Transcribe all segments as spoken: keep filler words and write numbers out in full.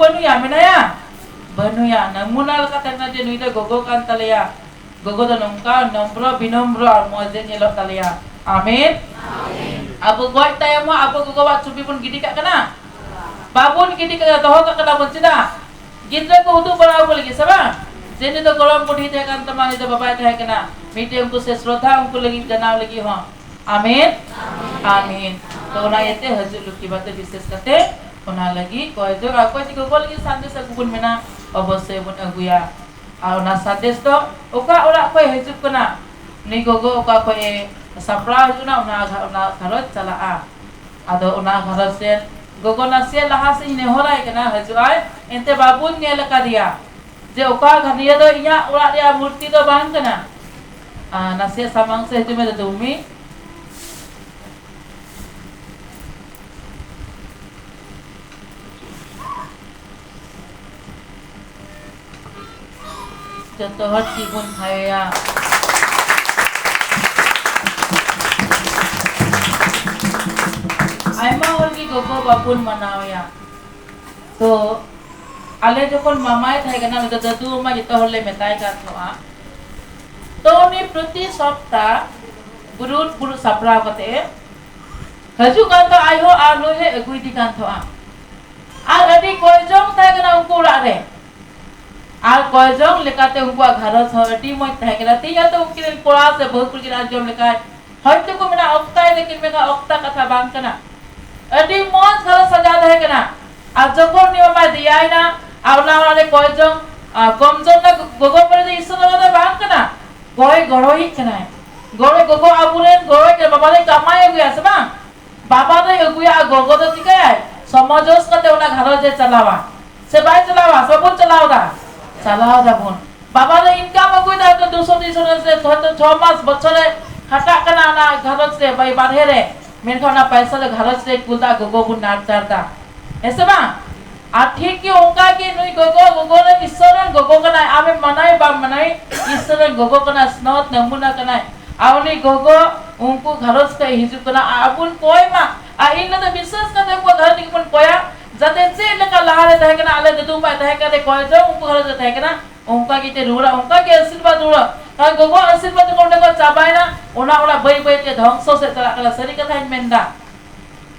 ᱵᱟᱹᱱᱩᱭᱟ, ᱢᱮᱱᱟᱭᱟ? ᱵᱟᱹᱱᱩᱭᱟ᱾ ᱱᱟᱢᱩᱱᱟ ᱞᱮᱠᱟᱛᱮ ᱢᱮᱱᱟ ᱡᱮ ᱱᱩᱭ ᱫᱚ ᱜᱚᱜᱚ ᱠᱟᱱ ᱛᱟᱞᱮᱭᱟ᱾ ᱜᱚᱜᱚ ᱫᱚ ᱱᱚᱝᱠᱟ ᱱᱚᱢᱨᱚ ᱵᱤᱱᱚᱢᱨᱚ ᱟᱨ ᱢᱚᱡᱽ ᱮ ᱧᱮᱞᱚᱜ ᱛᱟᱞᱮᱭᱟ᱾ ᱟᱢᱮᱱ? ᱟᱵᱚ ᱜᱚᱡ ᱛᱟᱭᱚᱢ ᱦᱚᱸ ᱟᱵᱚ ᱜᱚᱜᱚᱣᱟᱜ ᱪᱷᱚᱵᱤ ᱵᱚᱱ ᱜᱤᱰᱤ ᱠᱟᱜ ᱠᱟᱱᱟ? ᱵᱟᱵᱚᱱ ᱜᱤᱰᱤ ᱠᱟᱜ ᱠᱟᱱᱟ, ᱫᱚᱦᱚ ᱠᱟᱜ ᱠᱟᱱᱟ ᱵᱚᱱ᱾ ᱪᱮᱫᱟᱜ? ᱜᱤᱫᱽᱨᱟᱹ ᱠᱚ ᱩᱫᱩᱜ ᱵᱟᱲᱟ ᱟᱠᱚ ᱞᱟᱹᱜᱤᱫ ᱥᱮ ᱵᱟᱝ? ᱡᱮ ᱱᱩᱭ ᱫᱚ ᱜᱚᱲᱚᱢ ᱵᱩᱰᱷᱤ ᱛᱟᱦᱮᱸ ᱠᱟᱱ ᱛᱟᱢᱟ, ᱱᱩᱭ ᱫᱚ ᱵᱟᱵᱟᱭ ᱛᱟᱦᱮᱸ ᱠᱟᱱᱟ᱾ ᱢᱤᱫᱴᱮᱱ ᱩᱱᱠᱩ ᱥᱮ ᱥᱨᱚᱫᱷᱟ ᱩᱱᱠᱩ ᱞᱟᱹᱜᱤᱫ ᱡᱟᱱᱟᱣ ᱞᱟᱹᱜᱤᱫ ᱦᱚᱸ᱾ ᱟᱢᱮᱱ? ᱟᱢᱮᱱ᱾ ᱛᱚ ᱚᱱᱟ ᱤᱭᱟᱹᱛᱮ ᱦᱤᱡᱩᱜ ᱞᱚᱠᱠᱷᱤ ᱵᱟᱨᱛᱮ ᱵᱤᱥᱮᱥ ᱠᱟᱛᱮ ᱚᱱᱟ ᱞᱟᱹᱜᱤᱫ ᱠᱚᱭ ᱡᱚᱱ ᱟᱨ ᱠᱚᱭ ᱜᱚᱜᱚ ᱞᱟᱹᱜᱤᱫ ᱥᱟᱸᱫᱮᱥ ᱟᱹᱜᱩ ᱵᱚᱱ ᱢᱮᱱᱟ, ᱚᱵᱚᱥᱥᱳᱭ ᱵᱚᱱ ᱟᱹᱜᱩᱭᱟ᱾ ᱟᱨ ᱚᱱᱟ ᱥᱟᱸᱫᱮᱥ ᱫᱚ ᱚᱠᱟ ᱚᱲᱟᱜ ᱠᱷᱚᱱ ᱦᱤᱡᱩᱜ ᱠᱟᱱᱟ, ᱩᱱᱤ ᱜᱚᱜᱚ ᱚᱠᱟ ᱠᱷᱚᱱ ᱮ ᱥᱟᱯᱲᱟᱣ ᱦᱤᱡᱩᱜ ᱠᱟᱱᱟ, ᱚᱱᱟ ᱜᱷᱟ-, ᱚᱱᱟ ᱜᱷᱟᱨᱚᱸᱡᱽ ᱪᱟᱞᱟᱜᱼᱟ᱾ ᱟᱫᱚ ᱚᱱᱟ ᱜᱷᱟᱨᱚᱸᱡᱽ ᱨᱮᱱ ᱜᱚᱜᱚ ᱱᱟᱥᱮ ᱞᱟᱦᱟ ᱥᱮᱫ ᱤᱧ ᱱᱮᱦᱚᱨᱟᱭ ᱠᱟᱱᱟ, ᱦᱤᱡᱩᱜ ᱟᱭ, ᱮᱱᱛᱮ ᱵᱟᱵᱚᱱ ᱧᱮᱞ ᱟᱠᱟᱫᱮᱭᱟ ᱡᱮ ᱚᱠᱟ ᱜᱷᱟ-, ᱱᱤᱭᱟᱹ ᱫᱚ ᱤᱧᱟᱹᱜ ᱚᱲᱟᱜ ᱨᱮᱭᱟᱜ ᱢᱩᱨᱛᱤ ᱫᱚ ᱵᱟᱝ ᱠᱟᱱᱟ᱾ ᱟᱨ ᱱᱟᱥᱮ ᱥᱟᱢᱟᱝ ᱥᱮᱫ ᱦᱤᱡᱩᱜ ᱢᱮ ᱫᱟᱫᱩ ᱢᱤ᱾ ᱡᱚᱛᱚ ᱦᱚᱲ ᱛᱤ ᱵᱚᱱ ᱛᱷᱟᱭᱚᱭᱟ᱾ ᱟᱭᱢᱟ ᱦᱚᱲ ᱜᱮ ᱜᱚᱜᱚ ᱵᱟᱵᱚᱱ ᱢᱟᱱᱟᱣᱮᱭᱟ᱾ ᱛᱚ ᱟᱞᱮ ᱡᱚᱠᱷᱚᱱ ᱢᱟᱢᱟᱭ ᱛᱟᱦᱮᱸ ᱠᱟᱱᱟ, ᱩᱱᱤ ᱫᱚ ᱫᱟᱫᱩ ᱢᱟᱢᱟ ᱡᱚᱛᱚ ᱦᱚᱲ ᱞᱮ ᱢᱮᱛᱟᱭ ᱠᱟᱱ ᱛᱟᱦᱮᱸᱜᱼᱟ᱾ ᱛᱚ ᱩᱱᱤ ᱯᱨᱚᱛᱤ ᱥᱚᱯᱛᱟ ᱵᱩᱨᱩ ᱵᱩᱨᱩ ᱥᱟᱯᱲᱟᱣ ᱠᱟᱛᱮ ᱦᱤᱡᱩᱜ ᱠᱟᱱ ᱛᱟᱦᱮᱸᱜ ᱟᱡ ᱦᱚᱸ ᱟᱨ ᱱᱩᱭ ᱦᱚᱸᱭ ᱟᱹᱜᱩᱭᱮᱫᱮ ᱠᱟᱱ ᱛᱟᱦᱮᱸᱜᱼᱟ᱾ ᱟᱨ ᱟᱹᱰᱤ ᱠᱚᱭ ᱡᱚᱝ ᱛᱟᱦᱮᱸ ᱠᱟᱱᱟ ᱩᱱᱠᱩ ᱚᱲᱟᱜ ᱨᱮ᱾ ᱟᱨ ᱠᱚᱭ ᱡᱚᱝ ᱞᱮᱠᱟᱛᱮ ᱩᱱᱠᱩᱣᱟᱜ ᱜᱷᱟᱨᱚᱸᱡᱽ ᱦᱚᱸ ᱟᱹᱰᱤ ᱢᱚᱡᱽ ᱛᱟᱦᱮᱸ ᱠᱟᱱᱟ᱾ ᱛᱮᱦᱮᱧ ᱦᱚᱭᱛᱳ ᱩᱱᱠᱤᱱ ᱨᱮᱱ ᱠᱚᱲᱟ ᱥᱮ ᱵᱟᱹᱦᱩ ᱠᱩᱲᱤ ᱠᱤᱱ ᱟᱸᱡᱚᱢ ᱞᱮᱠᱷᱟᱡ, ᱦᱚᱭᱛᱳ ᱠᱚ ᱢᱮᱱᱟ, "ᱚᱠᱛᱟᱭ ᱫᱟᱠᱤᱱ", ᱢᱮᱱᱠᱷᱟᱱ ᱚᱠᱛᱟ ᱠᱟᱛᱷᱟ ᱵᱟᱝ ᱠᱟᱱᱟ᱾ ᱟᱹᱰᱤ ᱢᱚᱡᱽ ᱜᱷᱟᱨᱚᱸᱡᱽ ᱥᱟᱡᱟᱣ ᱛᱟᱦᱮᱸ ᱠᱟᱱᱟ᱾ ᱟᱨ ᱡᱚᱠᱷᱚᱱ ᱩᱱᱤ ᱢᱟᱢᱟᱭ ᱫᱮᱭᱟᱭᱮᱱᱟ, ᱟᱨ ᱚᱱᱟ ᱚᱲᱟᱜ ᱨᱮ ᱠᱚᱭ ᱡᱚᱝ, ᱟᱨ ᱠᱚᱢ ᱡᱚᱝ ᱨᱮ ᱜᱚᱜᱚ ᱵᱟᱵᱟ ᱫᱚ ᱤᱥᱚᱨ ᱵᱟᱵᱟ ᱫᱚ ᱵᱟᱝ ᱠᱟᱱᱟ, ᱜᱚᱲᱚᱭ ᱜᱚᱲᱚᱭᱤᱡ ᱠᱟᱱᱟᱭ᱾ ᱜᱚᱲᱚ ᱜᱚᱜᱚ ᱟᱵᱚᱨᱮᱱ ᱜᱚᱲᱚᱭᱤᱡ ᱠᱟᱱᱟ, ᱵᱟᱵᱟ ᱫᱚᱭ ᱠᱟᱢᱟᱭ ᱟᱹᱜᱩᱭᱟ ᱥᱮ ᱵᱟᱝ? ᱵᱟᱵᱟ ᱫᱚᱭ ᱟᱹᱜᱩᱭᱟ ᱟᱨ ᱜᱚᱜᱚ ᱫᱚ ᱪᱤᱠᱟᱹᱭᱟᱭ? ᱥᱚᱢᱚᱡᱚᱥ ᱠᱟᱛᱮ ᱚᱱᱟ ᱜᱷᱟᱨᱚᱸᱡᱽ ᱮ ᱪᱟᱞᱟᱣᱟ᱾ ᱥᱮ ᱵᱟᱭ ᱪᱟᱞᱟᱣᱟ? ᱥᱮ ᱵᱟᱵᱚᱱ ᱪᱟᱞᱟᱣ ᱮᱫᱟ? ᱪᱟᱞᱟᱣ ᱫᱟᱵᱚᱱ᱾ ᱵᱟᱵᱟ ᱫᱚ ᱤᱱᱠᱟᱢ ᱟᱹᱜᱩᱭᱮᱫᱟ ᱦᱚᱭᱛᱚ ᱫᱩᱥᱚ ᱛᱤᱱᱥᱚ ᱴᱟᱠᱟ, ᱥᱮ ᱦᱚᱭᱛᱚ ᱪᱷᱚ ᱢᱟᱥ ᱵᱚᱪᱷᱚᱨ ᱨᱮ ᱠᱷᱟᱴᱟᱜ ᱠᱟᱱᱟ ᱚᱱᱟ ᱜᱷᱟᱨᱚᱸᱡᱽ ᱨᱮ, ᱵᱟᱭ ᱵᱟᱨᱦᱮ ᱨᱮ, ᱢᱮᱱᱠᱷᱟᱱ ᱚᱱᱟ ᱯᱟᱭᱥᱟ ᱫᱚ ᱜᱷᱟᱨᱚᱸᱡᱽ ᱨᱮ ᱠᱩᱞ ᱫᱟ, ᱜᱚᱜᱚ ᱵᱚᱱ ᱱᱟᱨᱪᱟᱨ ᱫᱟ᱾ ᱦᱮᱸ ᱥᱮ ᱵᱟᱝ? ᱟᱨ ᱴᱷᱤᱠ ᱜᱮ ᱚᱱᱠᱟ ᱜᱮ ᱱᱩᱭ ᱜᱚᱜᱚ, ᱜᱚᱜᱚ ᱨᱮᱱ ᱤᱥᱥᱚᱨ ᱨᱮᱱ ᱜᱚᱜᱚ ᱠᱟᱱᱟᱭ, ᱟᱢᱮᱢ ᱢᱟᱱᱟᱭ ᱵᱟᱢ ᱢᱟᱱᱟᱭ, ᱤᱥᱥᱚᱨ ᱨᱮᱱ ᱜᱚᱜᱚ ᱠᱟᱱᱟᱭ, ᱥᱱᱚᱛ ᱱᱟᱢᱩᱱᱟ ᱠᱟᱱᱟᱭ᱾ ᱟᱨ ᱩᱱᱤ ᱜᱚᱜᱚ ᱩᱱᱠᱩ ᱜᱷᱟᱨᱚᱸᱡᱽ ᱛᱮ ᱦᱤᱡᱩᱜ ᱠᱟᱱᱟ, ᱟᱨ ᱟᱵᱚᱱ ᱠᱚᱭ ᱢᱟ᱾ ᱟᱨ ᱤᱧ ᱫᱚ ᱵᱤᱥᱮᱥ ᱠᱟᱛᱮ ᱩᱱᱠᱩ ᱜᱷᱟᱨᱚᱸᱡᱽ ᱜᱮᱵᱚᱱ ᱠᱚᱭᱟ, ᱡᱟᱛᱮ ᱪᱮᱫ ᱞᱮᱠᱟ ᱞᱟᱦᱟᱨᱮ ᱛᱟᱦᱮᱸ ᱠᱟᱱᱟ, ᱟᱞᱮ ᱫᱟᱫᱩ ᱵᱟᱭ ᱛᱟᱦᱮᱸ ᱠᱟᱱᱟ, ᱠᱚᱭ ᱡᱚᱝ ᱩᱱᱠᱩ ᱜᱷᱟᱨᱚᱸᱡᱽ ᱨᱮ ᱛᱟᱦᱮᱸ ᱠᱟᱱᱟ, ᱚᱱᱠᱟ ᱜᱮ ᱛᱮ ᱨᱩᱣᱟᱹᱲᱟ, ᱚᱱᱠᱟ ᱜᱮ ᱟᱥᱤᱨᱵᱟᱫᱽ ᱨᱩᱣᱟᱹᱲᱟ᱾ ᱠᱟᱨᱚᱱ ᱜᱚᱜᱚᱣᱟᱜ ᱟᱥᱤᱨᱵᱟᱫᱽ ᱡᱚᱠᱷᱚᱱ ᱚᱸᱰᱮ ᱠᱚ ᱪᱟᱵᱟᱭᱮᱱᱟ, ᱚᱱᱟ ᱚᱲᱟᱜ ᱵᱟᱹᱭ ᱵᱟᱹᱭ ᱛᱮ ᱫᱷᱚᱝᱥᱚ ᱥᱮᱫ ᱪᱟᱞᱟᱜ ᱠᱟᱱᱟ᱾ ᱥᱟᱹᱨᱤ ᱠᱟᱛᱷᱟᱧ ᱢᱮᱱᱫᱟ,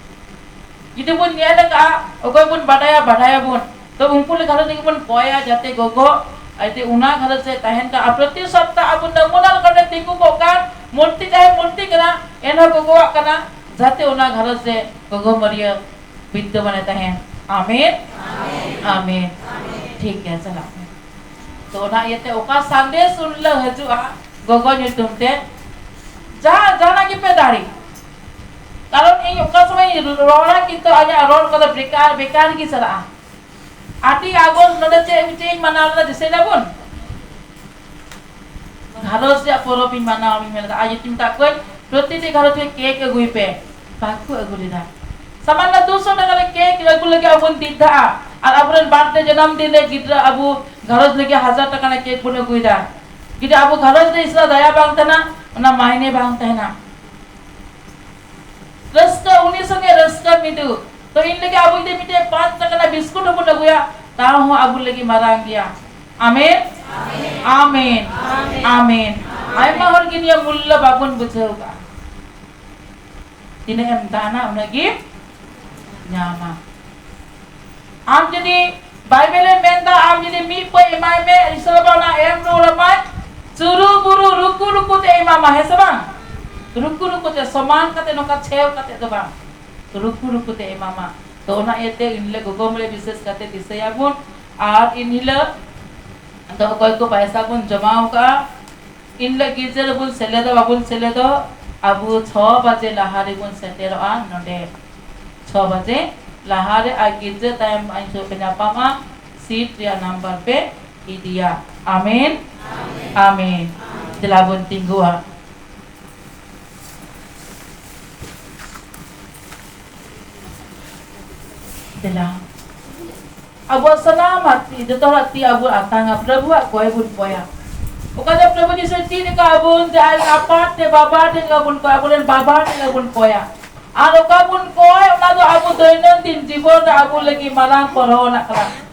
ᱡᱩᱫᱤ ᱵᱚᱱ ᱧᱮᱞ ᱟᱠᱟᱫᱼᱟ, ᱚᱠᱚᱭ ᱵᱚᱱ ᱵᱟᱰᱟᱭᱟ, ᱵᱟᱰᱟᱭᱟᱵᱚᱱ, ᱛᱚ ᱩᱱᱠᱩ ᱞᱮᱠᱟ ᱛᱮᱜᱮ ᱵᱚᱱ ᱠᱚᱭᱟ, ᱡᱟᱛᱮ ᱜᱚᱜᱚ, ᱡᱟᱛᱮ ᱚᱱᱟ ᱜᱷᱟᱨᱚᱸᱡᱽ ᱨᱮ ᱛᱟᱦᱮᱱ ᱠᱟᱱ᱾ ᱟᱨ ᱯᱨᱚᱛᱤ ᱥᱚᱯᱛᱟᱦ ᱟᱵᱚ ᱱᱟᱢᱩᱱᱟ ᱞᱮᱠᱟᱛᱮ ᱛᱤᱸᱜᱩ ᱠᱚᱜ ᱠᱟᱱ, ᱢᱩᱨᱛᱤ ᱪᱟᱦᱮ ᱢᱩᱨᱛᱤ ᱠᱟᱱᱟ, ᱮᱱᱦᱚᱸ ᱜᱚᱜᱚᱣᱟᱜ ᱠᱟᱱᱟ, ᱡᱟᱛᱮ ᱚᱱᱟ ᱜᱷᱟᱨᱚᱸᱡᱽ ᱨᱮ ᱜᱚᱜᱚ ᱢᱟᱹᱨᱤᱭᱟᱹ ᱵᱤᱫᱽᱫᱚᱢᱟᱱᱮ ᱛᱟᱦᱮᱱ᱾ ᱟᱢᱮᱱ? ᱟᱢᱮᱱ᱾ ᱴᱷᱤᱠ ᱜᱮᱭᱟ, ᱪᱟᱞᱟᱜ ᱢᱮ᱾ ᱛᱚ ᱚᱱᱟ ᱤᱭᱟᱹᱛᱮ ᱚᱠᱟ ᱥᱟᱸᱫᱮᱥ ᱩᱱ ᱦᱤᱞᱳᱜ ᱦᱤᱡᱩᱜᱼᱟ ᱜᱚᱜᱚ ᱧᱩᱛᱩᱢ ᱛᱮ, ᱡᱟᱦᱟᱸ, ᱡᱟᱦᱟᱱᱟᱜ ᱜᱮᱯᱮ ᱫᱟᱲᱮ, ᱠᱟᱨᱚᱱ ᱤᱧ ᱚᱠᱟ ᱥᱚᱢᱚᱭ ᱨᱚᱲᱟ, ᱠᱤᱱᱛᱩ ᱟᱡᱟᱜ ᱨᱚᱲ ᱠᱚᱫᱚ ᱵᱮᱠᱟᱨ, ᱵᱮᱠᱟᱨ ᱜᱮ ᱪᱟᱞᱟᱜᱼᱟ᱾ ᱟᱴᱮᱭ ᱟᱜᱚᱥᱴ ᱱᱚᱰᱮ ᱪᱮᱫ, ᱪᱮᱫ ᱤᱧ ᱢᱟᱱᱟᱣ ᱞᱮᱫᱟ, ᱫᱤᱥᱟᱹᱭ ᱫᱟᱵᱚᱱ? ᱜᱷᱟᱨᱚᱸᱡᱽ ᱨᱮᱭᱟᱜ ᱯᱚᱨᱚᱵᱽ ᱤᱧ ᱢᱟᱱᱟᱣ ᱤᱧ ᱢᱮᱱ ᱞᱮᱫᱟ᱾ ᱟᱨ ᱡᱩᱫᱤ ᱢᱮᱛᱟᱜ ᱠᱚᱣᱟᱧ, ᱯᱨᱚᱛᱤᱴᱤ ᱜᱷᱟᱨᱚᱸᱡᱽ ᱨᱮ ᱠᱮᱠ ᱟᱹᱜᱩᱭ ᱯᱮ, ᱵᱟᱠᱚ ᱟᱹᱜᱩ ᱞᱮᱫᱟ᱾ ᱥᱟᱢᱟᱱᱱᱚ ᱫᱩᱥᱚ ᱴᱟᱠᱟ ᱨᱮ ᱠᱮᱠ ᱟᱹᱜᱩ ᱞᱟᱹᱜᱤᱫ ᱟᱵᱚ ᱵᱚᱱ ᱫᱤᱫᱷᱟᱜᱼᱟ, ᱟᱨ ᱟᱵᱚᱨᱮᱱ ᱵᱟᱨᱛᱷᱰᱮ ᱡᱟᱱᱟᱢ ᱫᱤᱱ ᱨᱮ ᱜᱤᱫᱽᱨᱟᱹ ᱟᱵᱚ ᱜᱷᱟᱨᱚᱸᱡᱽ ᱞᱟᱹᱜᱤᱫ ᱦᱟᱡᱟᱨ ᱴᱟᱠᱟ ᱨᱮ ᱠᱮᱠ ᱵᱚᱱ ᱟᱹᱜᱩᱭᱮᱫᱟ᱾ ᱡᱩᱫᱤ ᱟᱵᱚ ᱜᱷᱟᱨᱚᱸᱡᱽ ᱨᱮ ᱤᱥᱞᱟ ᱫᱟᱭᱟ ᱵᱟᱝ ᱛᱟᱦᱮᱱᱟ, ᱚᱱᱟ ᱢᱟᱭᱱᱮ ᱵᱟᱝ ᱛᱟᱦᱮᱱᱟ᱾ ᱨᱟᱹᱥᱠᱟᱹ ᱩᱱᱤ ᱥᱚᱸᱜᱮ ᱨᱟᱹᱥᱠᱟᱹ ᱢᱤᱫᱩ᱾ ᱛᱚ ᱤᱧ ᱞᱟᱹᱜᱤᱫ ᱟᱵᱚ ᱡᱩᱫᱤ ᱢᱤᱫᱴᱮᱡ ᱯᱟᱸᱪ ᱴᱟᱠᱟ ᱨᱮᱱᱟᱜ ᱵᱤᱥᱠᱩᱴ ᱦᱚᱸᱵᱚᱱ ᱟᱹᱜᱩᱭᱟ, ᱛᱟᱣ ᱦᱚᱸ ᱟᱵᱚ ᱞᱟᱹᱜᱤᱫ ᱢᱟᱨᱟᱝ ᱜᱮᱭᱟ᱾ ᱟᱢᱮᱱ? ᱟᱢᱮᱱ᱾ ᱟᱢᱮᱱ᱾ ᱟᱭᱢᱟ ᱦᱚᱲ ᱜᱮ ᱱᱤᱭᱟᱹ ᱢᱩᱞᱞᱚ ᱵᱟᱵᱚᱱ ᱵᱩᱡᱷᱟᱹᱣ ᱠᱟᱜᱼᱟ᱾ ᱛᱤᱱᱟᱹᱜ ᱮᱢ ᱫᱟᱱᱟ, ᱩᱱᱟᱹᱜ ᱜᱮᱢ ᱧᱟᱢᱟ᱾ ᱟᱢ ᱡᱩᱫᱤ, ᱵᱟᱭᱵᱮᱞᱮ ᱢᱮᱱᱫᱟ, ᱟᱢ ᱡᱩᱫᱤ ᱢᱤᱫ ᱯᱟᱹᱭ ᱮᱢᱟᱭ ᱢᱮ, ᱤᱥᱚᱨ ᱵᱟᱵᱟ ᱚᱱᱟ ᱮᱢ ᱨᱩᱣᱟᱹᱲ ᱟᱢᱟᱭ, ᱪᱩᱨᱩ ᱵᱩᱨᱩ ᱨᱩᱠᱩ ᱨᱩᱠᱩ ᱛᱮ ᱮᱢᱟᱢᱟ, ᱦᱮᱸ ᱥᱮ ᱵᱟᱝ? ᱨᱩᱠᱩ ᱨᱩᱠᱩ ᱛᱮ, ᱥᱚᱢᱟᱱ ᱠᱟᱛᱮ, ᱱᱚᱝᱠᱟ ᱪᱷᱮᱣ ᱠᱟᱛᱮ ᱫᱚ ᱵᱟᱝ, ᱨᱩᱠᱩ ᱨᱩᱠᱩ ᱛᱮ ᱮᱢᱟᱢᱟ᱾ ᱛᱚ ᱚᱱᱟ ᱤᱭᱟᱹᱛᱮ ᱤᱱᱦᱤᱞᱳᱜ ᱜᱚᱜᱚ ᱢᱟᱹᱨᱤᱭᱟᱹ ᱵᱤᱥᱮᱥ ᱠᱟᱛᱮ ᱫᱤᱥᱟᱹᱭᱟᱵᱚᱱ᱾ ᱟᱨ ᱤᱱᱦᱤᱞᱳᱜ ᱫᱚ ᱚᱠᱚᱭ ᱠᱚ ᱯᱟᱭᱥᱟ ᱵᱚᱱ ᱡᱚᱢᱟᱣ ᱠᱟᱜᱼᱟ, ᱤᱱᱦᱤᱞᱳᱜ ᱜᱤᱨᱡᱟᱹ ᱨᱮᱵᱚᱱ ᱥᱮᱞᱮᱫᱚᱜ, ᱵᱟᱵᱚᱱ ᱥᱮᱞᱮᱫᱚᱜ, ᱟᱵᱚ ᱪᱷᱚ ᱵᱟᱡᱮ ᱞᱟᱦᱟ ᱨᱮᱵᱚᱱ ᱥᱮᱴᱮᱨᱚᱜᱼᱟ ᱱᱚᱰᱮ᱾ ᱪᱷᱚ ᱵᱟᱡᱮ ᱞᱟᱦᱟ ᱨᱮ, ᱟᱨ ᱜᱤᱨᱡᱟᱹ ᱛᱟᱭᱚᱢ ᱟᱹᱭᱩᱵ ᱯᱮ ᱧᱟᱯᱟᱢᱟ, ᱥᱤᱴ ᱨᱮᱭᱟᱜ ᱱᱟᱢᱵᱟᱨ ᱯᱮ ᱤᱫᱤᱭᱟ᱾ ᱟᱢᱮᱱ? ᱟᱢᱮᱱ᱾ ᱫᱮᱞᱟ ᱵᱚᱱ ᱛᱤᱸᱜᱩᱜᱼᱟ᱾ ᱫᱮᱞᱟ᱾ ᱟᱵᱚᱣᱟᱜ ᱥᱟᱱᱟᱢᱟᱜ ᱛᱤ, ᱡᱚᱛᱚ ᱦᱚᱲᱟᱜ ᱛᱤ ᱟᱵᱚ ᱟᱛᱟᱝᱟ, ᱯᱨᱚᱵᱷᱩᱣᱟᱜ ᱠᱚᱭ ᱵᱚᱱ ᱠᱚᱭᱟ᱾ ᱚᱠᱟ ᱫᱚ ᱯᱨᱚᱵᱷᱩ ᱡᱤᱥᱩ ᱪᱮᱫ ᱞᱮᱠᱟ ᱟᱵᱚᱱ ᱡᱟᱦᱟᱸᱭ ᱟᱯᱟᱛ ᱛᱮ ᱵᱟᱵᱟ ᱴᱷᱮᱱ ᱜᱮᱵᱚᱱ ᱠᱚᱭᱟ, ᱟᱵᱚᱨᱮᱱ ᱵᱟᱵᱟ ᱴᱷᱮᱱ ᱜᱮᱵᱚᱱ ᱠᱚᱭᱟ᱾ ᱟᱨ ᱚᱠᱟ ᱵᱚᱱ ᱠᱚᱭ, ᱚᱱᱟ ᱫᱚ ᱟᱵᱚ ᱫᱳᱭᱱᱚᱱᱫᱤᱱ ᱡᱤᱵᱚᱱ ᱨᱮ ᱟᱵᱚ ᱞᱟᱹᱜᱤᱫ ᱢᱟᱨᱟᱝ ᱯᱚᱨᱦᱚᱱᱟᱜ ᱠᱟᱱᱟ,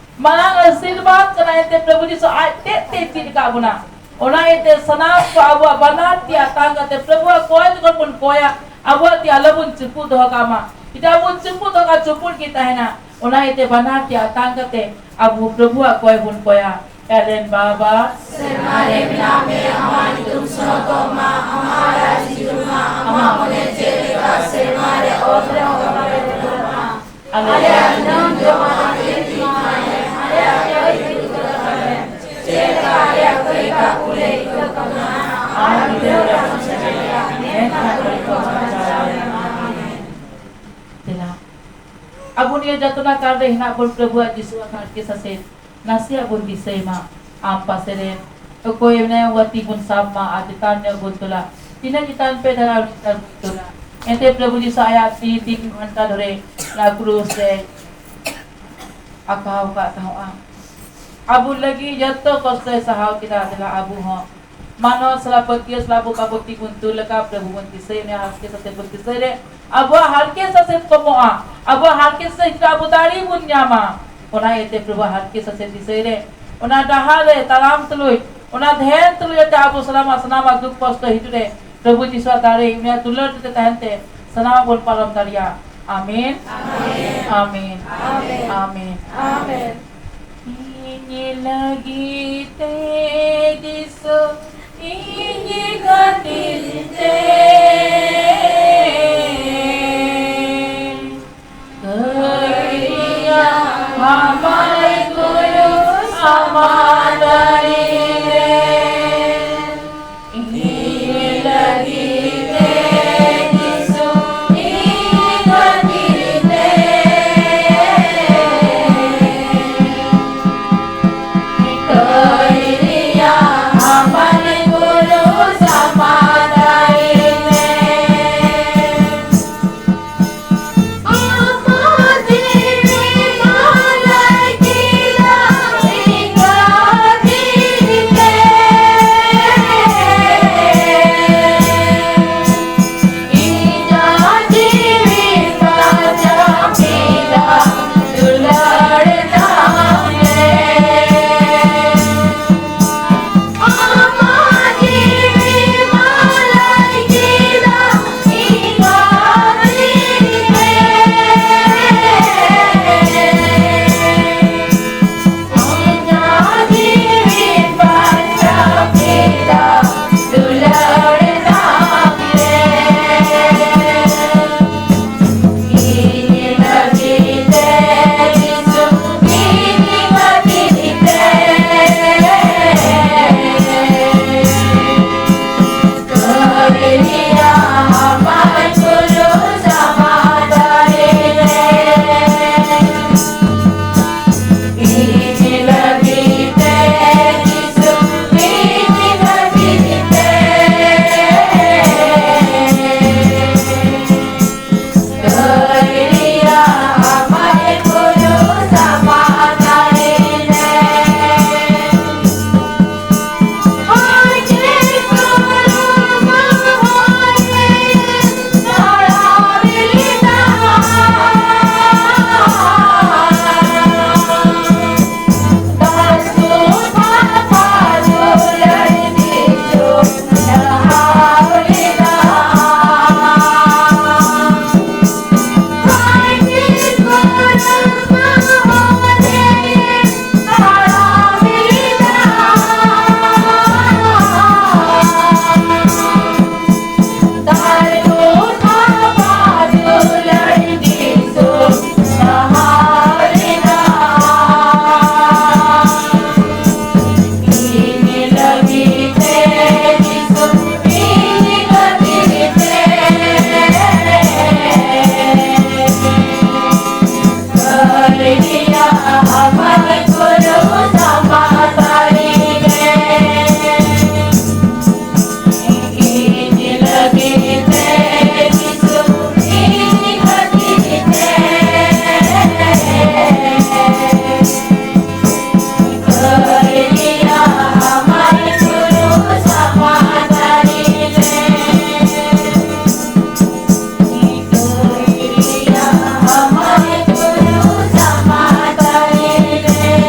ᱢᱟᱨᱟᱝ ᱟᱥᱤᱨᱵᱟᱫᱽ ᱠᱟᱱᱟ᱾ ᱮᱱᱛᱮ ᱯᱨᱚᱵᱷᱩ ᱡᱤᱥᱩ ᱟᱡ ᱛᱮᱫ ᱛᱮ ᱪᱮᱫ ᱟᱠᱟᱫ ᱵᱚᱱᱟ᱾ ᱚᱱᱟ ᱤᱭᱟᱹᱛᱮ ᱥᱟᱱᱟᱢ ᱠᱚ ᱟᱵᱚᱣᱟᱜ ᱵᱟᱱᱟᱨ ᱛᱤ ᱟᱛᱟᱝ ᱠᱟᱛᱮ ᱯᱨᱚᱵᱷᱩᱣᱟᱜ ᱠᱚᱭ ᱡᱚᱠᱷᱚᱱ ᱵᱚᱱ ᱠᱚᱭᱟ, ᱟᱵᱚᱣᱟᱜ ᱛᱤ ᱟᱞᱚᱵᱚᱱ ᱪᱩᱯᱩᱫ ᱫᱚᱦᱚ ᱠᱟᱜ ᱢᱟ᱾ ᱡᱩᱫᱤ ᱟᱵᱚ ᱵᱚᱱ ᱪᱩᱯᱩᱫ ᱫᱚᱦᱚ ᱠᱟᱜᱼᱟ, ᱪᱩᱯᱩᱫ ᱜᱮ ᱛᱟᱦᱮᱱᱟ᱾ ᱚᱱᱟ ᱤᱭᱟᱹᱛᱮ ᱵᱟᱱᱟᱨ ᱛᱤ ᱟᱛᱟᱝ ᱠᱟᱛᱮ ᱟᱵᱚ ᱯᱨᱚᱵᱷᱩᱣᱟᱜ ᱠᱚᱭ ᱵᱚᱱ ᱠᱚᱭᱟ᱾ ᱮᱞᱮᱱ ᱵᱟᱵᱟ, ᱥᱮᱨᱢᱟ ᱨᱮ ᱢᱮᱱᱟᱜ ᱢᱮ, ᱟᱢᱟᱜ ᱧᱩᱛᱩᱢ ᱥᱚᱱᱚᱛᱚᱜ ᱢᱟ, ᱟᱢᱟᱜ ᱨᱟᱡᱽ ᱦᱤᱡᱩᱜ ᱢᱟ, ᱟᱢᱟᱜ ᱢᱚᱱᱮ ᱪᱮᱫ ᱞᱮᱠᱟ ᱥᱮᱨᱢᱟ ᱨᱮ ᱚᱛ ᱨᱮ ᱚᱱᱠᱟ ᱜᱮ ᱦᱩᱭᱩᱜ ᱢᱟ᱾ ᱟᱞᱮᱭᱟᱜ ᱫᱤᱱᱟᱹᱢ ᱡᱚᱢᱟᱜ ᱛᱮᱦᱮᱧ ᱮᱢᱟᱞᱮ ᱢᱮ, ᱟᱞᱮᱭᱟᱜ ᱫᱟᱹᱭ ᱠᱚ ᱞᱮᱠᱟ ᱞᱮ, ᱪᱮᱫ ᱞᱮᱠᱟ ᱟᱞᱮᱭᱟᱜ ᱫᱟᱹᱭ ᱠᱚ ᱞᱮ ᱤᱠᱟᱹ ᱠᱟᱱᱟ, ᱟᱨ ᱵᱤᱰᱟᱹᱣ ᱨᱮ ᱟᱞᱚᱢ ᱥᱮᱴᱮᱨ ᱞᱮᱭᱟ, ᱢᱮᱱᱠᱷᱟᱱ ᱵᱟᱹᱲᱤᱡ ᱠᱷᱚᱱ ᱵᱟᱧᱪᱟᱣ ᱞᱮᱢ᱾ ᱟᱢᱮᱱ᱾ ᱫᱮᱞᱟ, ᱟᱵᱚ ᱱᱤᱭᱟᱹ ᱡᱟᱛᱱᱟ ᱠᱟᱞ ᱨᱮ ᱦᱮᱱᱟᱜ ᱵᱚᱱ ᱯᱨᱚᱵᱷᱩᱣᱟᱜ ᱡᱤᱥᱩᱣᱟᱜ ᱦᱟᱨᱠᱮᱛ ᱥᱟᱥᱮᱛ ᱱᱟᱥᱮᱭᱟᱜ ᱵᱚᱱ ᱫᱤᱥᱟᱹᱭ ᱢᱟ᱾ ᱟᱢ ᱯᱟᱥᱮ ᱨᱮ ᱚᱠᱚᱭ ᱢᱮᱱᱟᱭᱟ, ᱩᱱᱤ ᱛᱤ ᱵᱚᱱ ᱥᱟᱵ ᱢᱟ ᱟᱨ ᱪᱮᱛᱟᱱ ᱧᱚᱜ ᱵᱚᱱ ᱛᱩᱞᱟ᱾ ᱛᱤᱱᱟᱹᱜ ᱪᱮᱛᱟᱱ ᱯᱮ ᱫᱟᱲᱮᱭᱟᱜᱼᱟ, ᱩᱱᱟᱹᱜ ᱪᱮᱛᱟᱱ ᱵᱚᱱ ᱛᱩᱞᱟ᱾ ᱮᱱᱛᱮ ᱯᱨᱚᱵᱷᱩ ᱡᱤᱥᱩ ᱟᱭᱟᱜ ᱛᱤ ᱛᱤᱱ ᱜᱷᱚᱱᱴᱟ ᱫᱷᱚᱨᱮ ᱚᱱᱟ ᱠᱨᱩᱥ ᱨᱮ ᱟᱸᱠᱟᱣ ᱟᱠᱟᱫ ᱛᱟᱦᱮᱸᱜᱼᱟ᱾ ᱟᱵᱚ ᱞᱟᱹᱜᱤᱫ ᱡᱚᱛᱚ ᱠᱚᱥᱴᱚᱭ ᱥᱟᱦᱟᱣ ᱠᱮᱫᱟ᱾ ᱫᱮᱞᱟ ᱟᱵᱚ ᱦᱚᱸ ᱢᱟᱱᱚᱛ ᱥᱟᱞᱟᱜ ᱯᱟᱹᱛᱭᱟᱹᱣ ᱥᱟᱞᱟᱜ ᱟᱵᱚ ᱵᱟᱵᱚ ᱛᱤ ᱵᱚᱱ ᱛᱩᱞ ᱞᱮᱠᱟ ᱯᱨᱚᱵᱷᱩ ᱵᱚᱱ ᱫᱤᱥᱟᱹᱭ ᱢᱮᱭᱟ, ᱦᱟᱨᱠᱮᱛ ᱥᱟᱥᱮᱛ ᱵᱚᱱ ᱫᱤᱥᱟᱹᱭ ᱨᱮ ᱟᱵᱚᱣᱟᱜ ᱦᱟᱨᱠᱮᱛ ᱥᱟᱥᱮᱛ ᱠᱚᱢᱚᱜᱼᱟ, ᱟᱵᱚᱣᱟᱜ ᱦᱟᱨᱠᱮᱛ ᱥᱟᱥᱮᱛ ᱟᱵᱚ ᱫᱟᱲᱮ ᱵᱚᱱ ᱧᱟᱢᱟ᱾ ᱚᱱᱟ ᱤᱭᱟᱹᱛᱮ ᱯᱨᱚᱵᱷᱩ ᱦᱟᱨᱠᱮᱛ ᱥᱟᱥᱮᱛ ᱫᱤᱥᱟᱹᱭ ᱨᱮ, ᱚᱱᱟ ᱰᱟᱦᱟᱨ ᱨᱮ ᱛᱟᱲᱟᱢ ᱛᱩᱞᱩᱡ, ᱚᱱᱟ ᱫᱷᱮᱭᱟᱱ ᱛᱩᱞᱩᱡ ᱡᱟᱛᱮ ᱟᱵᱚ ᱥᱟᱱᱟᱢᱟᱜ, ᱥᱟᱱᱟᱢᱟᱜ ᱫᱩᱠ ᱠᱚᱥᱴᱚ ᱦᱤᱡᱩᱜ ᱨᱮ ᱯᱨᱚᱵᱷᱩ ᱡᱤᱥᱩᱣᱟᱜ ᱫᱟᱲᱮ, ᱩᱱᱤᱭᱟᱜ ᱫᱩᱞᱟᱹᱲ ᱡᱟᱛᱮ ᱛᱟᱦᱮᱱ ᱛᱮ ᱥᱟᱱᱟᱢᱟᱜ ᱵᱚᱱ ᱯᱟᱞᱚᱱ ᱫᱟᱲᱮᱭᱟᱜᱼᱟ᱾ ᱟᱢᱮᱱ᱾ ᱟᱢᱮᱱ᱾ ᱟᱢᱮᱱ᱾ ᱟᱢᱮᱱ᱾ ᱟᱢᱮᱱ᱾ ᱟᱢᱮᱱ᱾ ᱤᱧ ᱞᱟᱹᱜᱤᱫ ᱛᱮ ᱡᱤᱥᱩ, ᱤᱧ ᱠᱷᱟᱹᱛᱤᱨ ᱛᱮ ᱠᱟᱹᱭᱨᱤᱭᱟ ᱟᱢᱟᱭ ᱠᱩᱨᱩᱥ ᱟᱢᱟᱜ ᱰᱟᱹᱦᱤ ᱨᱮ᱾ ᱤᱧ ᱞᱟᱹᱜᱤᱫ ᱛᱮ ᱡᱤᱥᱩ, ᱤᱧ ᱠᱷᱟᱹᱛᱤᱨ ᱛᱮ ᱠᱟᱹᱭᱨᱤᱭᱟ ᱟᱢᱟᱭ ᱠᱩᱨᱩᱥ ᱟᱢᱟᱜ ᱰᱟᱹᱦᱤ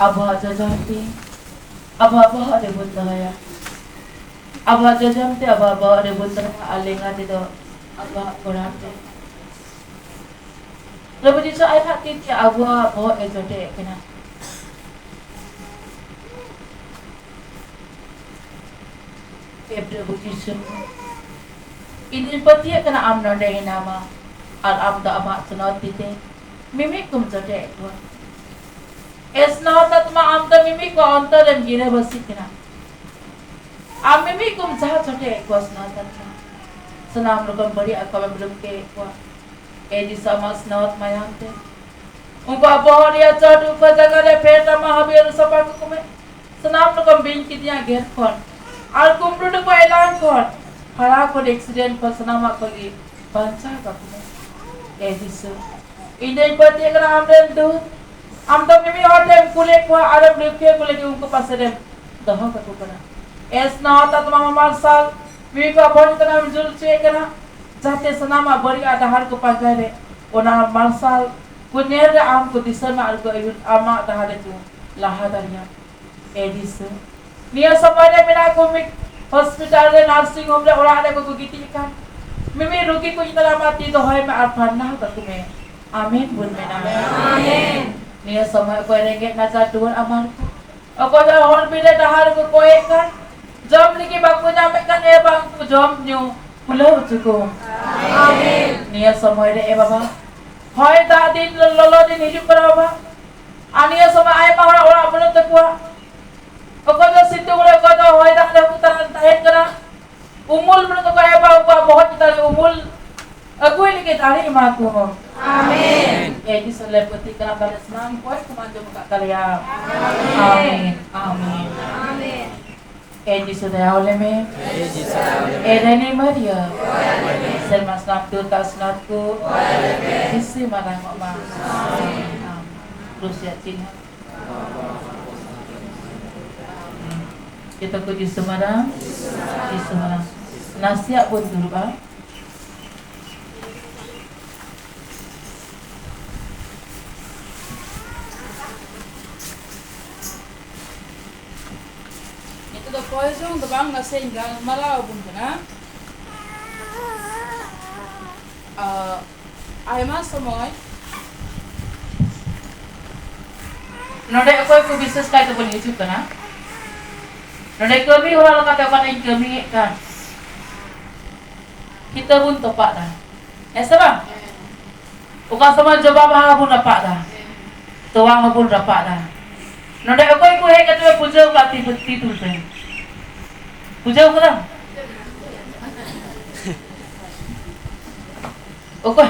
ᱟᱵᱚᱣᱟᱜ ᱡᱚᱡᱚᱢ ᱛᱤ ᱟᱵᱚᱣᱟᱜ ᱵᱚᱦᱚᱜ ᱨᱮᱵᱚᱱ ᱫᱚᱦᱚᱭᱟ᱾ ᱟᱵᱚᱣᱟᱜ ᱡᱚᱡᱚᱢ ᱛᱤ ᱟᱵᱚᱣᱟᱜ ᱵᱚᱦᱚᱜ ᱨᱮᱵᱚᱱ ᱫᱚᱦᱚᱭᱟ ᱟᱨ ᱞᱮᱸᱜᱟ ᱛᱤ ᱫᱚ ᱟᱵᱚᱣᱟᱜ ᱠᱚᱲᱟᱢ ᱨᱮ᱾ ᱯᱨᱚᱵᱷᱩ ᱡᱤᱥᱩ ᱟᱡᱟᱜ ᱛᱤ ᱛᱮ ᱟᱵᱚᱣᱟᱜ ᱵᱚᱦᱚᱜ ᱮ ᱡᱚᱴᱮᱫ ᱠᱟᱱᱟ᱾ ᱮ ᱯᱨᱚᱵᱷᱩ ᱡᱤᱥᱩ, ᱤᱧ ᱫᱩᱧ ᱯᱟᱹᱛᱭᱟᱹᱜ ᱠᱟᱱᱟ ᱟᱢ ᱱᱚᱰᱮ ᱦᱮᱱᱟᱢᱟ ᱟᱨ ᱟᱢ ᱫᱚ ᱟᱢᱟᱜ ᱥᱚᱱᱚᱛ ᱛᱤ ᱛᱮ ᱢᱤᱢᱤᱫ ᱠᱚᱢ ᱡᱚᱴᱮᱫ ᱠᱚᱣᱟ᱾ ᱮ ᱥᱟᱱᱟᱢ ᱟᱛᱢᱟ, ᱟᱢ ᱫᱚ ᱢᱤᱢᱤᱫ ᱠᱚ ᱚᱱᱛᱚᱨ ᱨᱮᱢ ᱜᱤᱨᱟᱹᱵᱟᱹᱥᱤ ᱠᱟᱱᱟ᱾ ᱟᱢ ᱢᱤᱢᱤᱫ ᱠᱚᱢ ᱡᱟᱦᱟᱸ ᱪᱷᱚᱴᱮ ᱮᱫ ᱠᱚᱣᱟ ᱥᱟᱱᱟᱢ ᱟᱛᱢᱟ, ᱥᱟᱱᱟᱢ ᱨᱚᱠᱚᱢ ᱵᱟᱹᱲᱤᱡ ᱟᱠᱚ ᱟᱢᱮᱢ ᱨᱩᱠᱷᱤᱭᱟᱹ ᱮᱫ ᱠᱚᱣᱟ᱾ ᱮ ᱡᱤᱥᱩ, ᱟᱢᱟᱜ ᱥᱟᱱᱟᱢ ᱢᱟᱭᱟᱢ ᱛᱮ ᱩᱱᱠᱩᱣᱟᱜ ᱵᱚᱦᱚᱜ ᱨᱮᱭᱟᱜ ᱪᱚᱴ ᱩᱯᱟᱹ ᱡᱟᱭᱜᱟ ᱨᱮ ᱯᱷᱮᱰ ᱟᱢᱟ, ᱦᱟᱹᱵᱤ ᱟᱹᱨᱩ ᱥᱟᱯᱷᱟ ᱠᱟᱠᱚ ᱢᱮ᱾ ᱥᱟᱱᱟᱢ ᱨᱚᱠᱚᱢ ᱵᱤᱧ ᱠᱤᱫᱤᱧᱟᱜ ᱜᱮᱨ ᱠᱷᱚᱱ ᱟᱨ ᱠᱩᱢᱵᱽᱲᱩ ᱰᱩᱵᱟᱹ ᱮᱞᱟᱝ ᱠᱷᱚᱱ, ᱦᱟᱨᱟ ᱠᱷᱚᱱ, ᱮᱠᱥᱤᱰᱮᱱᱴ ᱠᱷᱚᱱ ᱥᱟᱱᱟᱢᱟᱜ ᱠᱷᱚᱱ ᱜᱮ ᱵᱟᱧᱪᱟᱣ ᱠᱟᱠᱚ ᱢᱮ᱾ ᱮ ᱡᱤᱥᱩ, ᱤᱧ ᱫᱚᱧ ᱯᱟᱹᱛᱭᱟᱹᱜ ᱠᱟᱱᱟ ᱟᱢ ᱨᱮᱱ ᱫᱩᱛ, ᱟᱢ ᱫᱚ ᱢᱤᱢᱤᱫ ᱦᱚᱲ ᱴᱷᱮᱱ ᱮᱢ ᱠᱩᱞᱮᱫ ᱠᱚᱣᱟ ᱟᱨᱮᱢ ᱨᱩᱠᱷᱤᱭᱟᱹ ᱠᱚ ᱞᱟᱹᱜᱤᱫ ᱩᱱᱠᱩ ᱯᱟᱥᱮ ᱨᱮᱢ ᱫᱚᱦᱚ ᱠᱟᱠᱚ ᱠᱟᱱᱟ᱾ ᱮ ᱥᱟᱱᱟᱢ ᱟᱛᱢᱟ ᱢᱟᱨᱥᱟᱞ, ᱢᱤᱢᱤᱫ ᱠᱚᱣᱟᱜ ᱵᱚᱦᱚᱜ ᱪᱮᱛᱟᱱ ᱨᱮᱢ ᱡᱩᱞ ᱦᱚᱪᱚᱭᱮᱫ ᱠᱟᱱᱟ, ᱡᱟᱛᱮ ᱥᱟᱱᱟᱢᱟᱜ ᱵᱟᱹᱲᱤᱡ ᱟᱜ ᱰᱟᱦᱟᱨ ᱠᱚ ᱯᱟᱸᱡᱟᱭ ᱨᱮ, ᱚᱱᱟ ᱢᱟᱨᱥᱟᱞ ᱠᱚ ᱧᱮᱞ ᱨᱮ ᱟᱢ ᱠᱚ ᱫᱤᱥᱟᱹ ᱢᱟ ᱟᱨ ᱠᱚ ᱟᱹᱭᱩᱨ ᱟᱢᱟᱜ ᱰᱟᱦᱟᱨ ᱨᱮᱠᱚ ᱞᱟᱦᱟ ᱫᱟᱲᱮᱭᱟᱜ᱾ ᱮ ᱡᱤᱥᱩ, ᱱᱤᱭᱟᱹ ᱥᱚᱢᱚᱭ ᱨᱮ ᱢᱮᱱᱟᱜ ᱠᱚ ᱢᱤᱫ ᱦᱚᱥᱯᱤᱴᱟᱞ ᱨᱮ, ᱱᱟᱨᱥᱤᱝ ᱦᱳᱢ ᱨᱮ, ᱚᱲᱟᱜ ᱨᱮ ᱠᱚ ᱜᱤᱛᱤᱡ ᱟᱠᱟᱱ, ᱢᱤᱢᱤᱫ ᱨᱩᱜᱤ ᱠᱚ ᱪᱮᱛᱟᱱ ᱨᱮ ᱟᱢᱟᱜ ᱛᱤ ᱫᱚᱦᱚᱭ ᱢᱮ ᱟᱨ ᱯᱷᱟᱨᱱᱟ ᱠᱟᱠᱚ ᱢᱮ᱾ ᱟᱢᱮᱱ ᱵᱚᱱ ᱢᱮᱱᱟ᱾ ᱟᱢᱮᱱ᱾ ᱱᱤᱭᱟᱹ ᱥᱚᱢᱚᱭ ᱚᱠᱚᱭ ᱨᱮᱸᱜᱮᱡ ᱱᱟᱪᱟᱨ ᱴᱩᱣᱟᱹᱨ ᱟᱢᱟᱨ ᱠᱚ, ᱚᱠᱚᱭ ᱫᱚ ᱦᱚᱨ ᱵᱤᱨ ᱨᱮ ᱰᱟᱦᱟᱨ ᱨᱮᱠᱚ ᱠᱚᱭᱮᱫ ᱠᱟᱱ, ᱡᱚᱢ ᱞᱟᱹᱜᱤᱫ ᱵᱟᱠᱚ ᱧᱟᱢᱮᱫ ᱠᱟᱱ, ᱮ ᱵᱟᱝ ᱠᱚ ᱡᱚᱢ ᱧᱩ ᱠᱩᱞᱟᱹᱣ ᱦᱚᱪᱚ ᱠᱚ᱾ ᱟᱢᱮᱱ᱾ ᱱᱤᱭᱟᱹ ᱥᱚᱢᱚᱭ ᱨᱮ, ᱮ ᱵᱟᱵᱟ, ᱦᱚᱭ ᱫᱟᱜ ᱫᱤᱱ, ᱞᱚᱞᱚ ᱫᱤᱱ ᱦᱤᱡᱩᱜ ᱠᱟᱱᱟ ᱵᱟᱵᱟ, ᱟᱨ ᱱᱤᱭᱟᱹ ᱥᱚᱢᱚᱭ ᱟᱭᱢᱟ ᱦᱚᱲᱟᱜ ᱚᱲᱟᱜ ᱵᱟᱹᱱᱩᱜ ᱛᱟᱠᱚᱣᱟ᱾ ᱚᱠᱚᱭ ᱫᱚ ᱥᱤᱛᱩᱝ ᱨᱮ, ᱚᱠᱚᱭ ᱫᱚ ᱦᱚᱭ ᱫᱟᱜ ᱨᱮ ᱠᱚ ᱛᱟᱦᱮᱱ ᱠᱟᱱᱟ᱾ ᱩᱢᱩᱞ ᱵᱟᱹᱱᱩᱜ ᱛᱟᱠᱚᱣᱟ, ᱮ ᱵᱟᱵᱟ, ᱩᱱᱠᱩᱣᱟᱜ ᱵᱚᱦᱚᱜ ᱪᱮᱛᱟᱱ ᱨᱮ ᱩᱢᱩᱞ ᱟᱹᱜᱩᱭ ᱞᱟᱹᱜᱤᱫ ᱫᱟᱲᱮ ᱮᱢᱟ ᱠᱚ᱾ ᱟᱢᱮᱱ᱾ ᱮ ᱡᱤᱥᱩ ᱞᱮ ᱯᱟᱹᱛᱤ ᱠᱟᱱᱟ, ᱛᱟᱦᱞᱮ ᱥᱟᱱᱟᱢ ᱠᱚᱭ ᱠᱚᱢᱟ ᱟᱸᱡᱚᱢ ᱟᱠᱟᱫ ᱛᱟᱞᱮᱭᱟ᱾ ᱟᱢᱮᱱ᱾ ᱟᱢᱮᱱ᱾ ᱟᱢᱮᱱ᱾ ᱮ ᱡᱤᱥᱩ ᱫᱟᱭᱟ ᱟᱞᱮ ᱢᱮ᱾ ᱮ ᱨᱟᱹᱱᱤ ᱢᱟᱨᱤᱭᱟ, ᱥᱮᱨᱢᱟ ᱥᱟᱱᱟᱢ ᱫᱩᱛ ᱟᱨ ᱥᱟᱱᱟᱢ ᱠᱚ ᱡᱤᱥᱩ ᱢᱟᱨᱟᱝ ᱚᱜ ᱢᱟ᱾ ᱟᱢᱮᱱ᱾ ᱠᱨᱩᱥ ᱨᱮᱭᱟᱜ ᱪᱤᱱᱦᱟᱹ᱾ ᱡᱚᱛᱚ ᱠᱚ ᱡᱤᱥᱩ ᱢᱟᱨᱟᱝ, ᱡᱤᱥᱩ ᱢᱟᱨᱟᱝ᱾ ᱱᱟᱥᱮᱭᱟᱜ ᱵᱚᱱ ᱫᱩᱲᱩᱵᱼᱟ᱾ ᱚᱠᱚᱭ ᱪᱚᱝ ᱫᱚ ᱵᱟᱝ, ᱱᱟᱥᱮᱧ ᱜᱟᱞᱢᱟᱨᱟᱣ ᱟᱵᱚᱱ ᱠᱟᱱᱟ᱾ ᱟᱨ ᱟᱭᱢᱟ ᱥᱚᱢᱚᱭ ᱱᱚᱰᱮ ᱚᱠᱚᱭ ᱠᱚ ᱵᱤᱥᱮᱥ ᱠᱟᱭ ᱛᱮᱵᱚᱱ ᱦᱤᱡᱩᱜ ᱠᱟᱱᱟ, ᱱᱚᱰᱮ ᱠᱟᱹᱢᱤ ᱦᱚᱨᱟ ᱞᱮᱠᱟᱛᱮ ᱚᱠᱟᱴᱟᱜ ᱤᱧ ᱠᱟᱹᱢᱤᱭᱮᱫ ᱠᱟᱱ, ᱠᱤᱛᱟᱹ ᱵᱚᱱ ᱛᱚᱯᱟᱜ ᱫᱟ, ᱦᱮᱸ ᱥᱮ ᱵᱟᱝ? ᱚᱠᱟ ᱥᱚᱢᱚᱭ ᱡᱚᱵᱟ ᱵᱟᱦᱟ ᱵᱚᱱ ᱨᱟᱯᱟᱜ ᱫᱟ, ᱛᱚᱣᱟ ᱦᱚᱸᱵᱚᱱ ᱨᱟᱯᱟᱜ ᱫᱟ᱾ ᱱᱚᱰᱮ ᱚᱠᱚᱭ ᱠᱚ ᱦᱮᱡ ᱠᱟᱛᱮ ᱯᱮ ᱯᱩᱡᱟᱹ ᱟᱠᱟᱫ, ᱛᱤ, ᱛᱤ ᱛᱩᱞ ᱯᱮ᱾ ᱯᱩᱡᱟᱹ ᱠᱟᱫᱟᱢ? ᱚᱠᱚᱭ?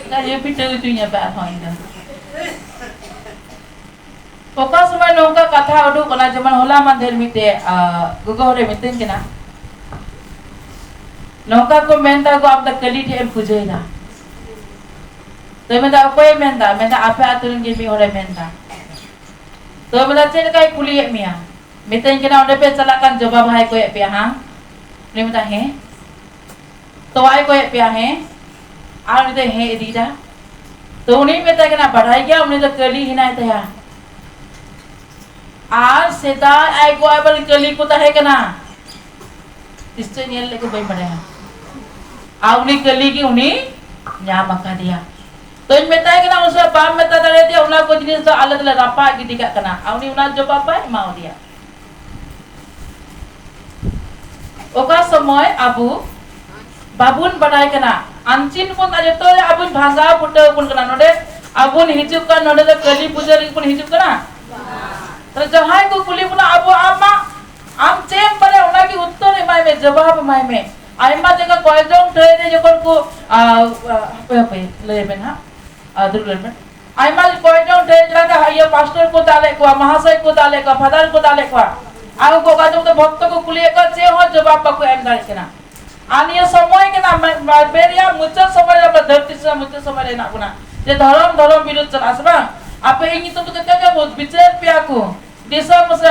ᱚᱱᱟ ᱤᱭᱟᱹ ᱯᱤᱴᱷᱟᱹ ᱦᱚᱪᱚᱧᱟ ᱯᱮ ᱟᱨᱦᱚᱸ ᱤᱧ ᱫᱚ᱾ ᱚᱠᱟ ᱥᱚᱢᱚᱭ ᱱᱚᱝᱠᱟ ᱠᱟᱛᱷᱟ ᱩᱰᱩᱠ ᱠᱟᱱᱟ, ᱡᱮᱢᱚᱱ ᱦᱚᱞᱟ ᱢᱟᱫᱷᱮᱨ ᱢᱤᱫᱴᱮᱡ, ᱟ, ᱜᱚᱜᱚ ᱦᱚᱲᱮ ᱢᱤᱛᱟᱹᱧ ᱠᱟᱱᱟ, ᱱᱚᱝᱠᱟ ᱠᱚ ᱢᱮᱱᱫᱟ, "ᱜᱚ, ᱟᱢ ᱫᱚ ᱠᱟᱹᱞᱤ ᱴᱷᱮᱡ ᱮᱢ ᱯᱩᱡᱟᱹᱭᱮᱫᱟ?" ᱛᱚ ᱢᱮᱱᱫᱟ, "ᱚᱠᱚᱭᱮ ᱢᱮᱱᱫᱟ?" ᱢᱮᱱᱫᱟ, "ᱟᱯᱮ ᱟᱹᱛᱩ ᱨᱮᱱ ᱜᱮ ᱢᱤᱫ ᱦᱚᱲᱮ ᱢᱮᱱᱫᱟ᱾" ᱛᱚ ᱢᱮᱱᱫᱟ, "ᱪᱮᱫ ᱞᱮᱠᱟᱭ ᱠᱩᱞᱤᱭᱮᱫ ᱢᱮᱭᱟ?" ᱢᱮᱛᱟᱹᱧ ᱠᱟᱱᱟ, "ᱚᱸᱰᱮ ᱯᱮ ᱪᱟᱞᱟᱜ ᱠᱟᱱ ᱡᱚᱵᱟ ᱵᱟᱦᱟᱭ ᱠᱚᱭᱮᱫ ᱯᱮᱭᱟ, ᱦᱟᱝ?" ᱩᱱᱤ ᱢᱮᱱᱫᱟ, "ᱦᱮᱸ, ᱛᱚᱣᱟᱭ ᱠᱚᱭᱮᱫ ᱯᱮᱭᱟ, ᱦᱮᱸ?" ᱟᱨ ᱩᱱᱤ ᱫᱚᱭ ᱦᱮᱸ ᱤᱫᱤᱭᱮᱫᱟ᱾ ᱛᱚ ᱩᱱᱤᱧ ᱢᱮᱛᱟᱭ ᱠᱟᱱᱟ, "ᱵᱟᱰᱟᱭ ᱜᱮᱭᱟ, ᱩᱱᱤ ᱫᱚ ᱠᱟᱹᱞᱤ ᱦᱮᱱᱟᱭ ᱛᱟᱭᱟ, ᱟᱨ ᱥᱮᱫᱟᱭ ᱟᱡ ᱜᱚ ᱟᱡ ᱵᱟᱵᱟ ᱨᱮᱱ ᱠᱟᱹᱞᱤ ᱠᱚ ᱛᱟᱦᱮᱸ ᱠᱟᱱᱟ, ᱱᱤᱥᱪᱚᱭ ᱧᱮᱞ ᱞᱮᱫ ᱠᱚ, ᱵᱟᱹᱧ ᱵᱟᱰᱟᱭᱟ, ᱟᱨ ᱩᱱᱤ ᱠᱟᱹᱞᱤ ᱜᱮ ᱩᱱᱤ ᱧᱟᱢ ᱟᱠᱟᱫᱮᱭᱟ᱾" ᱛᱚᱧ ᱢᱮᱛᱟᱭ ᱠᱟᱱᱟ, "ᱩᱱ ᱥᱚᱢᱚᱭ ᱵᱟᱢ ᱢᱮᱛᱟ ᱫᱟᱲᱮᱭᱟᱫᱮᱭᱟ, ᱚᱱᱟ ᱠᱚ ᱡᱤᱱᱤᱥ ᱫᱚ ᱟᱞᱮ ᱫᱚᱞᱮ ᱨᱟᱯᱟᱜ ᱜᱤᱰᱤ ᱠᱟᱜ ᱠᱟᱱᱟ", ᱟᱨ ᱩᱱᱤ ᱚᱱᱟ ᱡᱚᱵᱟᱵ ᱵᱟᱭ ᱮᱢᱟᱣᱟᱫᱮᱭᱟ᱾ ᱚᱠᱟ ᱥᱚᱢᱚᱭ ᱟᱵᱚ ᱵᱟᱵᱚᱱ ᱵᱟᱰᱟᱭ ᱠᱟᱱᱟ, ᱟᱱᱪᱤᱱ ᱵᱚᱱ, ᱡᱚᱛᱚ ᱨᱮ ᱟᱵᱚᱧ ᱵᱷᱟᱥᱟᱣ ᱯᱷᱩᱴᱟᱹᱣ ᱵᱚᱱ ᱠᱟᱱᱟ᱾ ᱱᱚᱰᱮ ᱟᱵᱚᱱ ᱦᱤᱡᱩᱜ ᱠᱟᱱ, ᱱᱚᱰᱮ ᱫᱚ ᱠᱟᱹᱞᱤ ᱯᱩᱡᱟᱹ ᱞᱟᱹᱜᱤᱫ ᱵᱚᱱ ᱦᱤᱡᱩᱜ ᱠᱟᱱᱟ᱾ ᱛᱟᱦᱞᱮ ᱡᱟᱦᱟᱸᱭ ᱠᱚ ᱠᱩᱞᱤ ᱵᱚᱱᱟ, ᱟᱵᱚ ᱟᱢ ᱢᱟ, ᱟᱢ ᱪᱮᱫ ᱮᱢ ᱵᱟᱲᱟᱭᱟ, ᱚᱱᱟᱜᱮ ᱩᱛᱛᱚᱨ ᱮᱢᱟᱭ ᱢᱮ, ᱡᱚᱵᱟᱵ ᱮᱢᱟᱭ ᱢᱮ᱾ ᱟᱭᱢᱟ ᱡᱟᱭᱜᱟ ᱠᱚᱭ ᱡᱚᱝ ᱴᱷᱟᱹᱭ ᱨᱮ ᱡᱚᱠᱷᱚᱱ ᱠᱚ, ᱟ, ᱟ, ᱦᱟᱯᱮ, ᱦᱟᱯᱮ, ᱞᱟᱹᱭ ᱟᱵᱮᱱ ᱦᱟᱸᱜ᱾ ᱟᱨ ᱫᱩᱲᱩᱵ ᱞᱮᱱ ᱵᱮᱱ᱾ ᱟᱭᱢᱟ ᱠᱚᱭᱮᱠ ᱡᱚᱱ ᱴᱷᱮᱱ ᱪᱟᱞᱟᱣ ᱠᱟᱛᱮ, ᱤᱭᱟᱹ, ᱯᱟᱥᱴᱚᱨ ᱠᱚ ᱫᱟᱞᱮᱫ ᱠᱚᱣᱟ, ᱢᱟᱦᱟᱥᱚᱭ ᱠᱚ ᱫᱟᱞᱮᱫ ᱠᱚᱣᱟ, ᱯᱷᱟᱫᱟᱨ ᱠᱚ ᱫᱟᱞᱮᱫ ᱠᱚᱣᱟ᱾ ᱟᱨ ᱩᱱᱠᱩ ᱚᱠᱟ ᱪᱚᱝ ᱵᱷᱚᱠᱛᱚ ᱠᱚ ᱠᱩᱞᱤᱭᱮᱫ ᱠᱚᱣᱟ, ᱪᱮᱫ ᱦᱚᱸ ᱡᱚᱵᱟᱵ ᱵᱟᱠᱚ ᱮᱢ ᱫᱟᱲᱮᱭᱟᱜ ᱠᱟᱱᱟ᱾ ᱟᱨ ᱱᱤᱭᱟᱹ ᱥᱚᱢᱚᱭ ᱠᱟᱱᱟ, ᱢᱟ-, ᱢᱟ-, ᱵᱮᱨᱮᱭᱟ ᱢᱩᱪᱟᱹᱫ ᱥᱚᱢᱚᱭ ᱨᱮ, ᱟᱵᱚ ᱫᱷᱟᱹᱨᱛᱤ ᱥᱮ ᱢᱩᱪᱟᱹᱫ ᱥᱚᱢᱚᱭ ᱨᱮ ᱦᱮᱱᱟᱜ ᱵᱚᱱᱟ᱾ ᱡᱮ ᱫᱷᱚᱨᱚᱢ, ᱫᱷᱚᱨᱚᱢ ᱵᱤᱨᱩᱫᱷ ᱪᱟᱞᱟᱜᱼᱟ ᱥᱮ ᱵᱟᱝ? ᱟᱯᱮ ᱤᱧ ᱧᱩᱛᱩᱢ ᱛᱮ ᱪᱮᱫ ᱪᱮᱫ ᱵᱤᱪᱟᱹᱨ ᱯᱮᱭᱟ ᱠᱚ, ᱫᱤᱥᱚᱢ ᱥᱮ,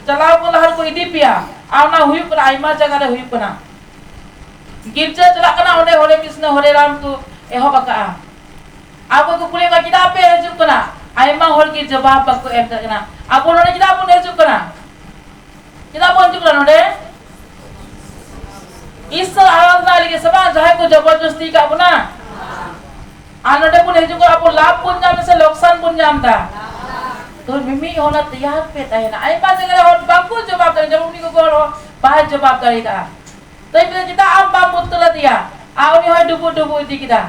ᱪᱟᱞᱟᱣ ᱠᱚ ᱞᱟᱦᱟ ᱨᱮᱠᱚ ᱤᱫᱤ ᱯᱮᱭᱟ᱾ ᱟᱨ ᱚᱱᱟ ᱦᱩᱭᱩᱜ ᱠᱟᱱᱟ, ᱟᱭᱢᱟ ᱡᱟᱭᱜᱟ ᱨᱮ ᱦᱩᱭᱩᱜ ᱠᱟᱱᱟ᱾ ᱜᱤᱨᱡᱟᱹ ᱪᱟᱞᱟᱜ ᱠᱟᱱᱟ, ᱚᱸᱰᱮ ᱦᱚᱨᱮ ᱠᱨᱤᱥᱱᱚ ᱦᱚᱨᱮ ᱨᱟᱢ ᱠᱚ ᱮᱦᱚᱵ ᱟᱠᱟᱜᱼᱟ᱾ ᱟᱵᱚ ᱠᱚ ᱠᱩᱞᱤ ᱠᱚᱣᱟ, "ᱪᱮᱫᱟᱜ ᱯᱮ ᱦᱤᱡᱩᱜ ᱠᱟᱱᱟ?" ᱟᱭᱢᱟ ᱦᱚᱲ ᱜᱮ ᱡᱚᱵᱟᱵ ᱵᱟᱠᱚ ᱮᱢ ᱫᱟᱲᱮᱭᱟᱜ ᱠᱟᱱᱟ᱾ ᱟᱵᱚ ᱱᱚᱰᱮ ᱪᱮᱫᱟᱜ ᱵᱚᱱ ᱦᱤᱡᱩᱜ ᱠᱟᱱᱟ? ᱪᱮᱫᱟᱜ ᱵᱚᱱ ᱦᱤᱡᱩᱜ ᱠᱟᱱᱟ ᱱᱚᱰᱮ? ᱤᱥᱥᱚᱨ ᱟᱨᱟᱫᱷᱱᱟ ᱞᱟᱹᱜᱤᱫ ᱥᱮ ᱵᱟᱝ? ᱡᱟᱦᱟᱸᱭ ᱠᱚ ᱡᱚᱵᱚᱨᱫᱚᱥᱛᱤ ᱠᱟᱜ ᱵᱚᱱᱟ᱾ ᱟᱨ ᱱᱚᱰᱮ ᱵᱚᱱ ᱦᱤᱡᱩᱜ ᱠᱟᱱᱟ, ᱟᱵᱚ ᱞᱟᱵᱷ ᱵᱚᱱ ᱧᱟᱢ ᱥᱮ ᱞᱚᱠᱥᱟᱱ ᱵᱚᱱ ᱧᱟᱢ ᱮᱫᱟ? ᱛᱚ ᱢᱤᱢᱤᱫ ᱦᱚᱲ ᱛᱮᱭᱟᱨ ᱯᱮ ᱛᱟᱦᱮᱱᱟ᱾ ᱟᱭᱢᱟ ᱡᱟᱭᱜᱟ ᱨᱮ ᱦᱚᱲ ᱵᱟᱠᱚ ᱡᱚᱵᱟᱵ ᱫᱟᱲᱮᱭᱟᱜᱼᱟ, ᱡᱮᱢᱚᱱ ᱩᱱᱤ ᱜᱚᱜᱚ ᱦᱚᱲ ᱦᱚᱸ ᱵᱟᱭ ᱡᱚᱵᱟᱵ ᱫᱟᱲᱮ ᱠᱟᱜᱼᱟ᱾ ᱛᱚ ᱤᱧ ᱢᱮᱱᱫᱟ, ᱪᱮᱫᱟᱜ ᱟᱢ ᱵᱟᱢ ᱩᱛᱛᱚᱨ ᱟᱫᱮᱭᱟ? ᱟᱨ ᱩᱱᱤ ᱦᱚᱸᱭ ᱰᱩᱵᱩᱡ ᱰᱩᱵᱩᱡ ᱤᱫᱤ ᱠᱮᱫᱟ᱾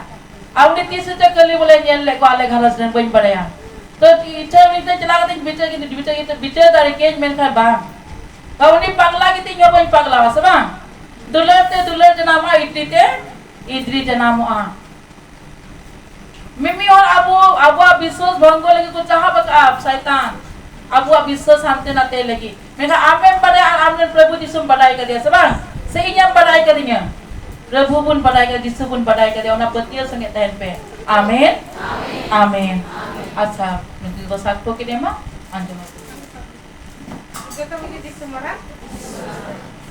ᱟᱨ ᱩᱱᱤ ᱛᱤᱥ ᱨᱮᱪᱚ ᱠᱟᱹᱞᱤ ᱵᱚᱞᱮ ᱧᱮᱞ ᱞᱮᱫ ᱠᱚᱣᱟ ᱟᱞᱮ ᱜᱷᱟᱨᱚᱸᱡᱽ ᱨᱮᱱ, ᱵᱟᱹᱧ ᱵᱟᱲᱟᱭᱟ᱾ ᱛᱚ ᱤᱪᱪᱷᱟᱹ ᱩᱱᱤ ᱴᱷᱮᱱ ᱪᱟᱞᱟᱣ ᱠᱟᱛᱮᱧ ᱵᱤᱪᱟᱹᱨ ᱠᱮᱫᱟ, ᱵᱤᱪᱟᱹᱨ ᱠᱮᱫᱟ, ᱵᱤᱪᱟᱹᱨ ᱫᱟᱲᱮ ᱠᱮᱭᱟᱹᱧ, ᱢᱮᱱᱠᱷᱟᱱ ᱵᱟᱝ᱾ ᱛᱚ ᱩᱱᱤ ᱯᱟᱜᱽᱞᱟ ᱜᱮᱛᱮ ᱤᱧ ᱦᱚᱸ ᱵᱟᱹᱧ ᱯᱟᱜᱽᱞᱟᱣᱟ ᱥᱮ ᱵᱟᱝ? ᱫᱩᱞᱟᱹᱲ ᱛᱮ ᱫᱩᱞᱟᱹᱲ ᱡᱟᱱᱟᱢᱚᱜᱼᱟ, ᱤᱫᱨᱤ ᱛᱮ ᱤᱫᱨᱤ ᱡᱟᱱᱟᱢᱚᱜᱼᱟ᱾ ᱢᱤᱢᱤᱫ ᱦᱚᱲ ᱟᱵᱚ, ᱟᱵᱚᱣᱟᱜ ᱵᱤᱥᱣᱟᱥ ᱵᱷᱚᱝᱜᱚ ᱞᱟᱹᱜᱤᱫ ᱠᱚ ᱪᱟᱦᱟᱣ ᱟᱠᱟᱫᱼᱟ ᱥᱟᱭᱛᱟᱱ, ᱟᱵᱚᱣᱟᱜ ᱵᱤᱥᱣᱟᱥ ᱦᱟᱱᱛᱮ ᱱᱟᱛᱮ ᱞᱟᱹᱜᱤᱫ᱾ ᱢᱮᱱᱠᱷᱟᱱ ᱟᱢᱮᱢ ᱵᱟᱰᱟᱭᱟ ᱟᱨ ᱟᱢᱨᱮᱱ ᱯᱨᱚᱵᱷᱩ ᱡᱤᱥᱩᱢ ᱵᱟᱰᱟᱭ ᱠᱟᱫᱮᱭᱟ ᱥᱮ ᱵᱟᱝ? ᱥᱮ ᱤᱧᱮᱢ ᱵᱟᱰᱟᱭ ᱠᱟᱫᱤᱧᱟ? ᱯᱨᱚᱵᱷᱩ ᱵᱚᱱ ᱵᱟᱰᱟᱭ ᱠᱟᱫᱮᱭᱟ, ᱡᱤᱥᱩ ᱵᱚᱱ ᱵᱟᱰᱟᱭ ᱠᱟᱫᱮᱭᱟ, ᱚᱱᱟ ᱯᱟᱹᱛᱭᱟᱹᱣ ᱥᱚᱸᱜᱮ ᱛᱟᱦᱮᱱ ᱯᱮ᱾ ᱟᱢᱮᱱ, ᱟᱢᱮᱱ᱾ ᱟᱪᱪᱷᱟ, ᱱᱩᱠᱩ ᱠᱚ ᱥᱟᱠᱷᱭᱚ ᱠᱮᱫᱮ ᱢᱟ, ᱟᱸᱡᱚᱢ ᱟᱠᱚ᱾ ᱡᱚᱛᱚ ᱠᱚᱜᱮ ᱡᱤᱥᱩ ᱢᱟᱨᱟᱝ᱾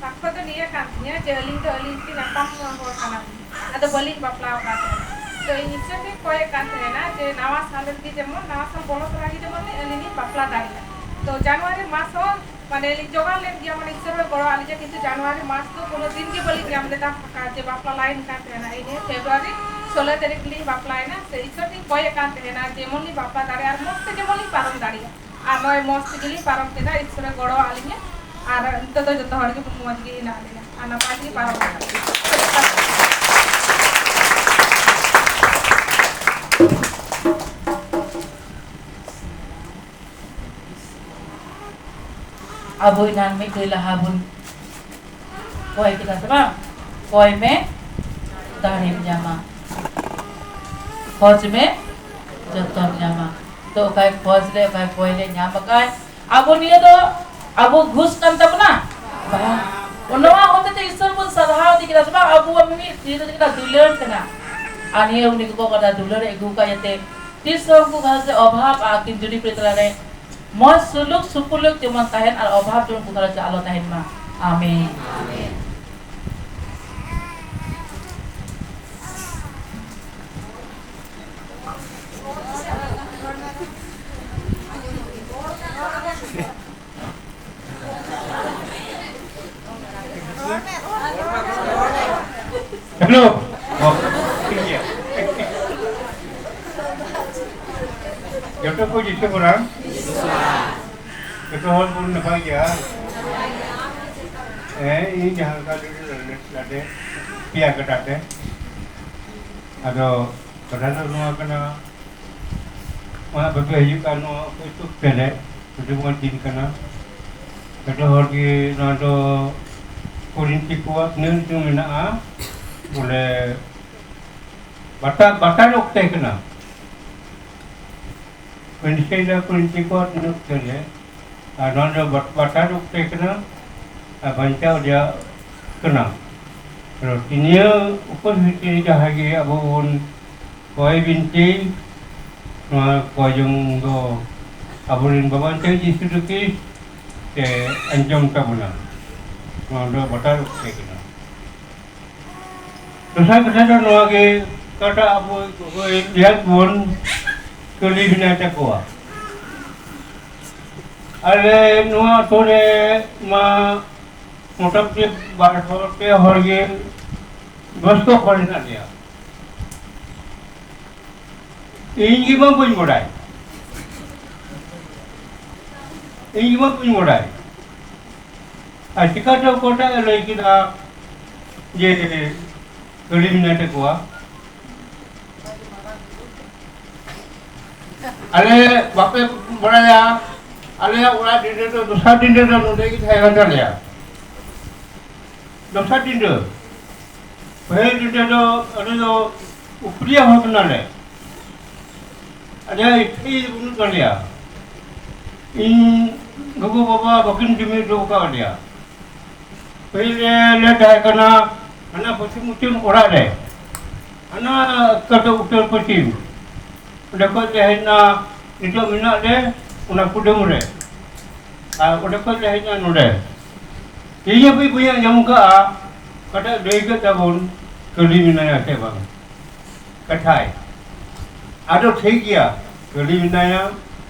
ᱥᱟᱠᱷᱭᱚ ᱫᱚ ᱱᱤᱭᱟᱹ ᱠᱟᱱ ᱛᱤᱧᱟᱹ ᱡᱮ ᱟᱹᱞᱤᱧ ᱫᱚ, ᱟᱹᱞᱤᱧ ᱛᱮ ᱧᱟᱯᱟᱢ ᱦᱚᱲ ᱠᱟᱱᱟ ᱞᱤᱧ, ᱟᱫᱚ ᱵᱟᱹᱞᱤᱧ ᱵᱟᱯᱞᱟ ᱟᱠᱟᱱ ᱛᱟᱦᱮᱱᱟ᱾ ᱛᱚ ᱤᱧ ᱤᱥᱚᱨ ᱴᱷᱮᱱ ᱠᱚᱭᱮᱫ ᱠᱟᱱ ᱛᱟᱦᱮᱱᱟ ᱡᱮ ᱱᱟᱣᱟ ᱥᱟᱞ ᱨᱮᱜᱮ ᱡᱮᱢᱚᱱ, ᱱᱟᱣᱟ ᱥᱟᱞ ᱵᱚᱞᱚ ᱛᱚᱨᱟ ᱜᱮ ᱡᱮᱢᱚᱱ ᱟᱹᱞᱤᱧ ᱞᱤᱧ ᱵᱟᱯᱞᱟ ᱫᱟᱲᱮᱭᱟᱜ᱾ ᱛᱚ ᱡᱟᱱᱩᱣᱟᱨᱤ ᱢᱟᱥ ᱦᱚᱸ ᱢᱟᱱᱮ ᱞᱤᱧ ᱡᱚᱜᱟᱲ ᱞᱮᱫ ᱜᱮᱭᱟ, ᱢᱟᱱᱮ ᱤᱥᱚᱨ ᱦᱚᱸ ᱜᱚᱲᱚ ᱟᱹᱞᱤᱧᱟ, ᱠᱤᱱᱛᱩ ᱡᱟᱱᱩᱣᱟᱨᱤ ᱢᱟᱥ ᱫᱚ ᱠᱳᱱᱳ ᱫᱤᱱ ᱜᱮ ᱵᱟᱹᱞᱤᱧ ᱧᱟᱢ ᱞᱮᱫᱟ ᱯᱷᱟᱸᱠᱟ ᱡᱮ ᱵᱟᱯᱞᱟ ᱞᱟᱭᱤᱱ ᱠᱟᱱ ᱛᱟᱦᱮᱱᱟ᱾ ᱤᱱᱟᱹ ᱯᱷᱮᱵᱽᱨᱩᱣᱟᱨᱤ ᱥᱳᱞᱳ ᱛᱟᱹᱨᱤᱠᱷ ᱞᱤᱧ ᱵᱟᱯᱞᱟᱭᱮᱱᱟ᱾ ᱥᱮ ᱤᱥᱚᱨ ᱴᱷᱮᱱ ᱠᱚᱭᱮᱫ ᱠᱟᱱ ᱛᱟᱦᱮᱱᱟ ᱡᱮᱢᱚᱱ ᱞᱤᱧ ᱵᱟᱯᱞᱟ ᱫᱟᱲᱮᱭᱟᱜ ᱟᱨ ᱢᱚᱡᱽ ᱛᱮ ᱡᱮᱢᱚᱱ ᱞᱤᱧ ᱯᱟᱨᱚᱢ ᱫᱟᱲᱮᱭᱟᱜ᱾ ᱟᱨ ᱱᱚᱜᱼᱚᱭ ᱢᱚᱡᱽ ᱛᱮᱜᱮ ᱞᱤᱧ ᱯᱟᱨᱚᱢ ᱠᱮᱫᱟ, ᱤᱥᱚᱨᱮ ᱜᱚᱲᱚ ᱟᱹᱞᱤᱧᱟ᱾ ᱟᱨ ᱱᱤᱛᱚᱜ ᱫᱚ ᱡᱚᱛᱚ ᱦᱚᱲ ᱜᱮ ᱢᱚᱡᱽ ᱜᱮ ᱦᱮᱱᱟᱜ ᱞᱤᱧᱟ ᱟᱨ ᱱᱟᱯᱟᱭ ᱛᱮᱜᱮ ᱯᱟᱨᱚᱢ ᱠᱟᱱᱟ᱾ ᱟᱵᱚ ᱮᱱᱟᱱ ᱢᱤᱫ ᱜᱷᱟᱹᱲᱤ ᱞᱟᱦᱟ ᱵᱚᱱ ᱠᱚᱭ ᱠᱮᱫᱟ ᱥᱮ ᱵᱟᱝ? ᱠᱚᱭ ᱢᱮ, ᱫᱟᱲᱮᱢ ᱧᱟᱢᱟ᱾ ᱠᱷᱚᱡᱽ ᱢᱮ, ᱡᱚᱛᱚᱢ ᱧᱟᱢᱟ᱾ ᱛᱚ ᱚᱠᱟᱭ ᱠᱷᱚᱡᱽ ᱞᱮ, ᱚᱠᱟᱭ ᱠᱚᱭ ᱞᱮ, ᱧᱟᱢ ᱟᱠᱟᱫ᱾ ᱟᱵᱚ ᱱᱤᱭᱟᱹ ᱫᱚ ᱟᱵᱚ ᱜᱷᱩᱥ ᱠᱟᱱ ᱛᱟᱵᱚᱱᱟ? ᱵᱟᱝ᱾ ᱱᱚᱣᱟ ᱦᱚᱛᱮ ᱛᱮ ᱤᱥᱚᱨ ᱵᱚᱱ ᱥᱟᱨᱦᱟᱣ ᱤᱫᱤ ᱠᱮᱫᱟ ᱥᱮ ᱵᱟᱝ? ᱟᱵᱚᱣᱟᱜ ᱢᱤᱢᱤᱫ ᱱᱤᱭᱟᱹ ᱫᱚ ᱪᱮᱫ ᱞᱮᱠᱟ ᱫᱩᱞᱟᱹᱲ ᱠᱟᱱᱟ᱾ ᱟᱨ ᱱᱤᱭᱟᱹ ᱩᱱᱤ ᱜᱚᱜᱚ ᱵᱟᱵᱟ ᱫᱩᱞᱟᱹᱲ ᱮ ᱟᱹᱜᱩ ᱟᱠᱟᱫ ᱤᱭᱟᱹᱛᱮ ᱛᱤᱥ ᱦᱚᱸ ᱩᱱᱠᱩ ᱜᱷᱟᱨᱚᱸᱡᱽ ᱨᱮ ᱚᱵᱷᱟᱵᱽ ᱟᱨ ᱟᱹᱠᱤᱱ ᱡᱩᱨᱤ ᱯᱩᱨᱤ ᱛᱟᱞᱟᱨᱮ ᱢᱚᱡᱽ ᱥᱩᱞᱩᱠ ᱥᱩᱯᱩᱞᱩᱠ ᱡᱮᱢᱚᱱ ᱛᱟᱦᱮᱱ ᱟᱨ ᱚᱵᱷᱟᱵᱽ ᱡᱮᱢᱚᱱ ᱩᱱᱠᱩ ᱜᱷᱟᱨᱚᱸᱡᱽ ᱨᱮ ᱟᱞᱚ ᱛᱟᱦᱮᱱ ᱢᱟ᱾ ᱟᱢᱮᱱ᱾ ᱡᱚᱛᱚ ᱠᱚ ᱡᱤᱥᱩ ᱵᱚᱱᱟ᱾ ᱡᱚᱛᱚ ᱦᱚᱲ ᱵᱚᱱ ᱱᱟᱯᱟᱭ ᱜᱮᱭᱟ᱾ ᱦᱮᱸ, ᱤᱧ ᱡᱟᱦᱟᱸ ᱞᱮᱠᱟ ᱞᱟᱹᱭ ᱞᱟᱹᱭ ᱞᱟᱰᱮ ᱯᱮᱭᱟ ᱠᱟᱴᱟ ᱛᱮ᱾ ᱟᱫᱚ ᱠᱟᱛᱷᱟ ᱫᱚ ᱱᱚᱣᱟ ᱠᱟᱱᱟ, ᱚᱱᱟ ᱵᱟᱯᱮ ᱦᱤᱡᱩᱜ ᱠᱟᱱ ᱱᱚᱣᱟ ᱚᱠᱚᱭ ᱛᱩᱠ ᱛᱮᱞᱮ ᱟᱹᱰᱤ ᱢᱚᱡᱽ ᱫᱤᱱ ᱠᱟᱱᱟ᱾ ᱡᱚᱛᱚ ᱦᱚᱲ ᱜᱮ ᱱᱚᱣᱟ ᱫᱚ ᱠᱩᱨᱤᱱᱛᱤ ᱠᱚᱣᱟᱜ ᱛᱤᱱᱟᱹᱜ ᱧᱩᱛᱩᱢ ᱢᱮᱱᱟᱜᱼᱟ, ᱵᱚᱞᱮ ᱵᱟᱛᱟ-, ᱵᱟᱛᱟᱨ ᱚᱠᱛᱮ ᱠᱟᱱᱟ᱾ ᱠᱩᱨᱤᱱᱛᱤ ᱫᱚ ᱠᱩᱨᱤᱱᱛᱤ ᱠᱚᱣᱟᱜ ᱛᱤᱱᱟᱹᱜ ᱚᱠᱛᱮ ᱨᱮ, ᱟᱨ ᱱᱚᱣᱟ ᱫᱚ ᱵᱟᱛ-, ᱵᱟᱛᱟᱨ ᱚᱠᱛᱮ ᱠᱟᱱᱟ, ᱟᱨ ᱵᱟᱧᱪᱟᱣ ᱨᱮᱭᱟᱜ ᱠᱟᱱᱟ᱾ ᱟᱫᱚ ᱛᱤᱱᱤᱭᱟᱹ ᱩᱯᱟᱹᱥ ᱵᱷᱤᱛᱨᱤ ᱨᱮ ᱡᱟᱦᱟᱸᱭ ᱜᱮ ᱟᱵᱚ ᱵᱚᱱ ᱠᱚᱭ ᱵᱤᱱᱛᱤ, ᱱᱚᱣᱟ ᱠᱚᱭ ᱡᱚᱝ ᱫᱚ ᱟᱵᱚᱨᱮᱱ ᱵᱟᱵᱟ ᱛᱮ ᱡᱤᱥᱩ ᱠᱷᱨᱤᱥᱴ ᱛᱮ ᱟᱸᱡᱚᱢ ᱛᱟᱵᱚᱱᱟ᱾ ᱱᱚᱣᱟ ᱫᱚ ᱵᱟᱛᱟᱨ ᱚᱠᱛᱮ ᱠᱟᱱᱟ᱾ ᱫᱚᱥᱟᱨ ᱠᱟᱛᱷᱟ ᱫᱚ ᱱᱚᱣᱟ ᱜᱮ, ᱚᱠᱟᱴᱟᱜ ᱟᱵᱚ ᱨᱮᱭᱟᱜ ᱵᱚᱱ ᱠᱟᱹᱞᱤ ᱢᱮᱱᱟᱭ ᱛᱟᱠᱚᱣᱟ᱾ ᱟᱞᱮ ᱱᱚᱣᱟ ᱟᱛᱳ ᱨᱮ ᱢᱟ ᱢᱚᱴᱟᱢᱩᱴᱤ ᱵᱟᱨ ᱦᱚᱲ, ᱯᱮ ᱦᱚᱲ ᱜᱮ ᱵᱮᱥ ᱠᱚ ᱦᱚᱲ ᱦᱮᱱᱟᱜ ᱞᱮᱭᱟ᱾ ᱤᱧ ᱜᱮ ᱢᱟ ᱵᱟᱹᱧ ᱵᱟᱰᱟᱭ, ᱤᱧ ᱜᱮ ᱢᱟ ᱵᱟᱹᱧ ᱵᱟᱰᱟᱭ᱾ ᱟᱨ ᱪᱤᱠᱟᱹᱛᱮ ᱚᱠᱚᱭᱴᱟᱜ ᱮ ᱞᱟᱹᱭ ᱠᱮᱫᱟ ᱡᱮ ᱠᱟᱹᱞᱤ ᱢᱮᱱᱟᱭ ᱛᱟᱠᱚᱣᱟ? ᱟᱞᱮ ᱵᱟᱯᱮ ᱵᱟᱲᱟᱭᱟ, ᱟᱞᱮᱭᱟᱜ ᱚᱲᱟᱜ ᱰᱤᱸᱰᱟᱹ ᱫᱚ ᱫᱚᱥᱟᱨ ᱰᱤᱸᱰᱟᱹ ᱫᱚ ᱱᱚᱰᱮ ᱜᱮ ᱛᱟᱦᱮᱸ ᱠᱟᱱ ᱛᱟᱞᱮᱭᱟ᱾ ᱫᱚᱥᱟᱨ ᱰᱤᱸᱰᱟᱹ, ᱯᱟᱹᱦᱤᱞ ᱰᱤᱸᱰᱟᱹ ᱫᱚ ᱟᱞᱮ ᱫᱚ ᱩᱯᱨᱤᱭᱟ ᱦᱚᱲ ᱠᱟᱱᱟᱞᱮ᱾ ᱟᱞᱮᱭᱟᱜ ᱤᱯᱤ ᱵᱟᱹᱱᱩᱜ ᱛᱟᱞᱮᱭᱟ᱾ ᱤᱧ ᱜᱚᱜᱚ ᱵᱟᱵᱟ ᱵᱟᱹᱠᱤᱱ ᱡᱩᱢᱤᱫ ᱦᱚᱴᱚ ᱟᱠᱟᱫ ᱞᱮᱭᱟ᱾ ᱯᱟᱹᱦᱤᱞ ᱨᱮ ᱞᱮ ᱛᱟᱦᱮᱸ ᱠᱟᱱᱟ ᱦᱟᱱᱟ ᱯᱚᱪᱷᱤᱢ ᱩᱛᱟᱹᱨ ᱚᱲᱟᱜ ᱨᱮ, ᱦᱟᱱᱟ ᱠᱟᱴᱟ ᱩᱛᱟᱹᱨ ᱯᱚᱪᱷᱤᱢ᱾ ᱚᱸᱰᱮ ᱠᱷᱚᱡ ᱞᱮ ᱦᱮᱡ ᱮᱱᱟ ᱱᱤᱛᱚᱜ ᱢᱮᱱᱟᱜ ᱞᱮ ᱚᱱᱟ ᱠᱩᱰᱟᱹᱢ ᱨᱮ, ᱟᱨ ᱚᱸᱰᱮ ᱠᱷᱚᱡ ᱞᱮ ᱦᱮᱡ ᱮᱱᱟ ᱱᱚᱰᱮ᱾ ᱤᱧ ᱦᱟᱹᱵᱤᱡ ᱵᱟᱹᱧ ᱟᱸᱡᱚᱢ ᱠᱟᱜᱼᱟ ᱚᱠᱟᱴᱟᱜ ᱞᱟᱹᱭ ᱠᱮᱫ ᱛᱟᱵᱚᱱ ᱠᱟᱹᱞᱤ ᱢᱮᱱᱟᱭᱟ ᱥᱮ ᱵᱟᱝ ᱠᱟᱛᱷᱟᱭ᱾ ᱟᱫᱚ ᱴᱷᱤᱠ ᱜᱮᱭᱟ, ᱠᱟᱹᱞᱤ ᱢᱮᱱᱟᱭᱟ᱾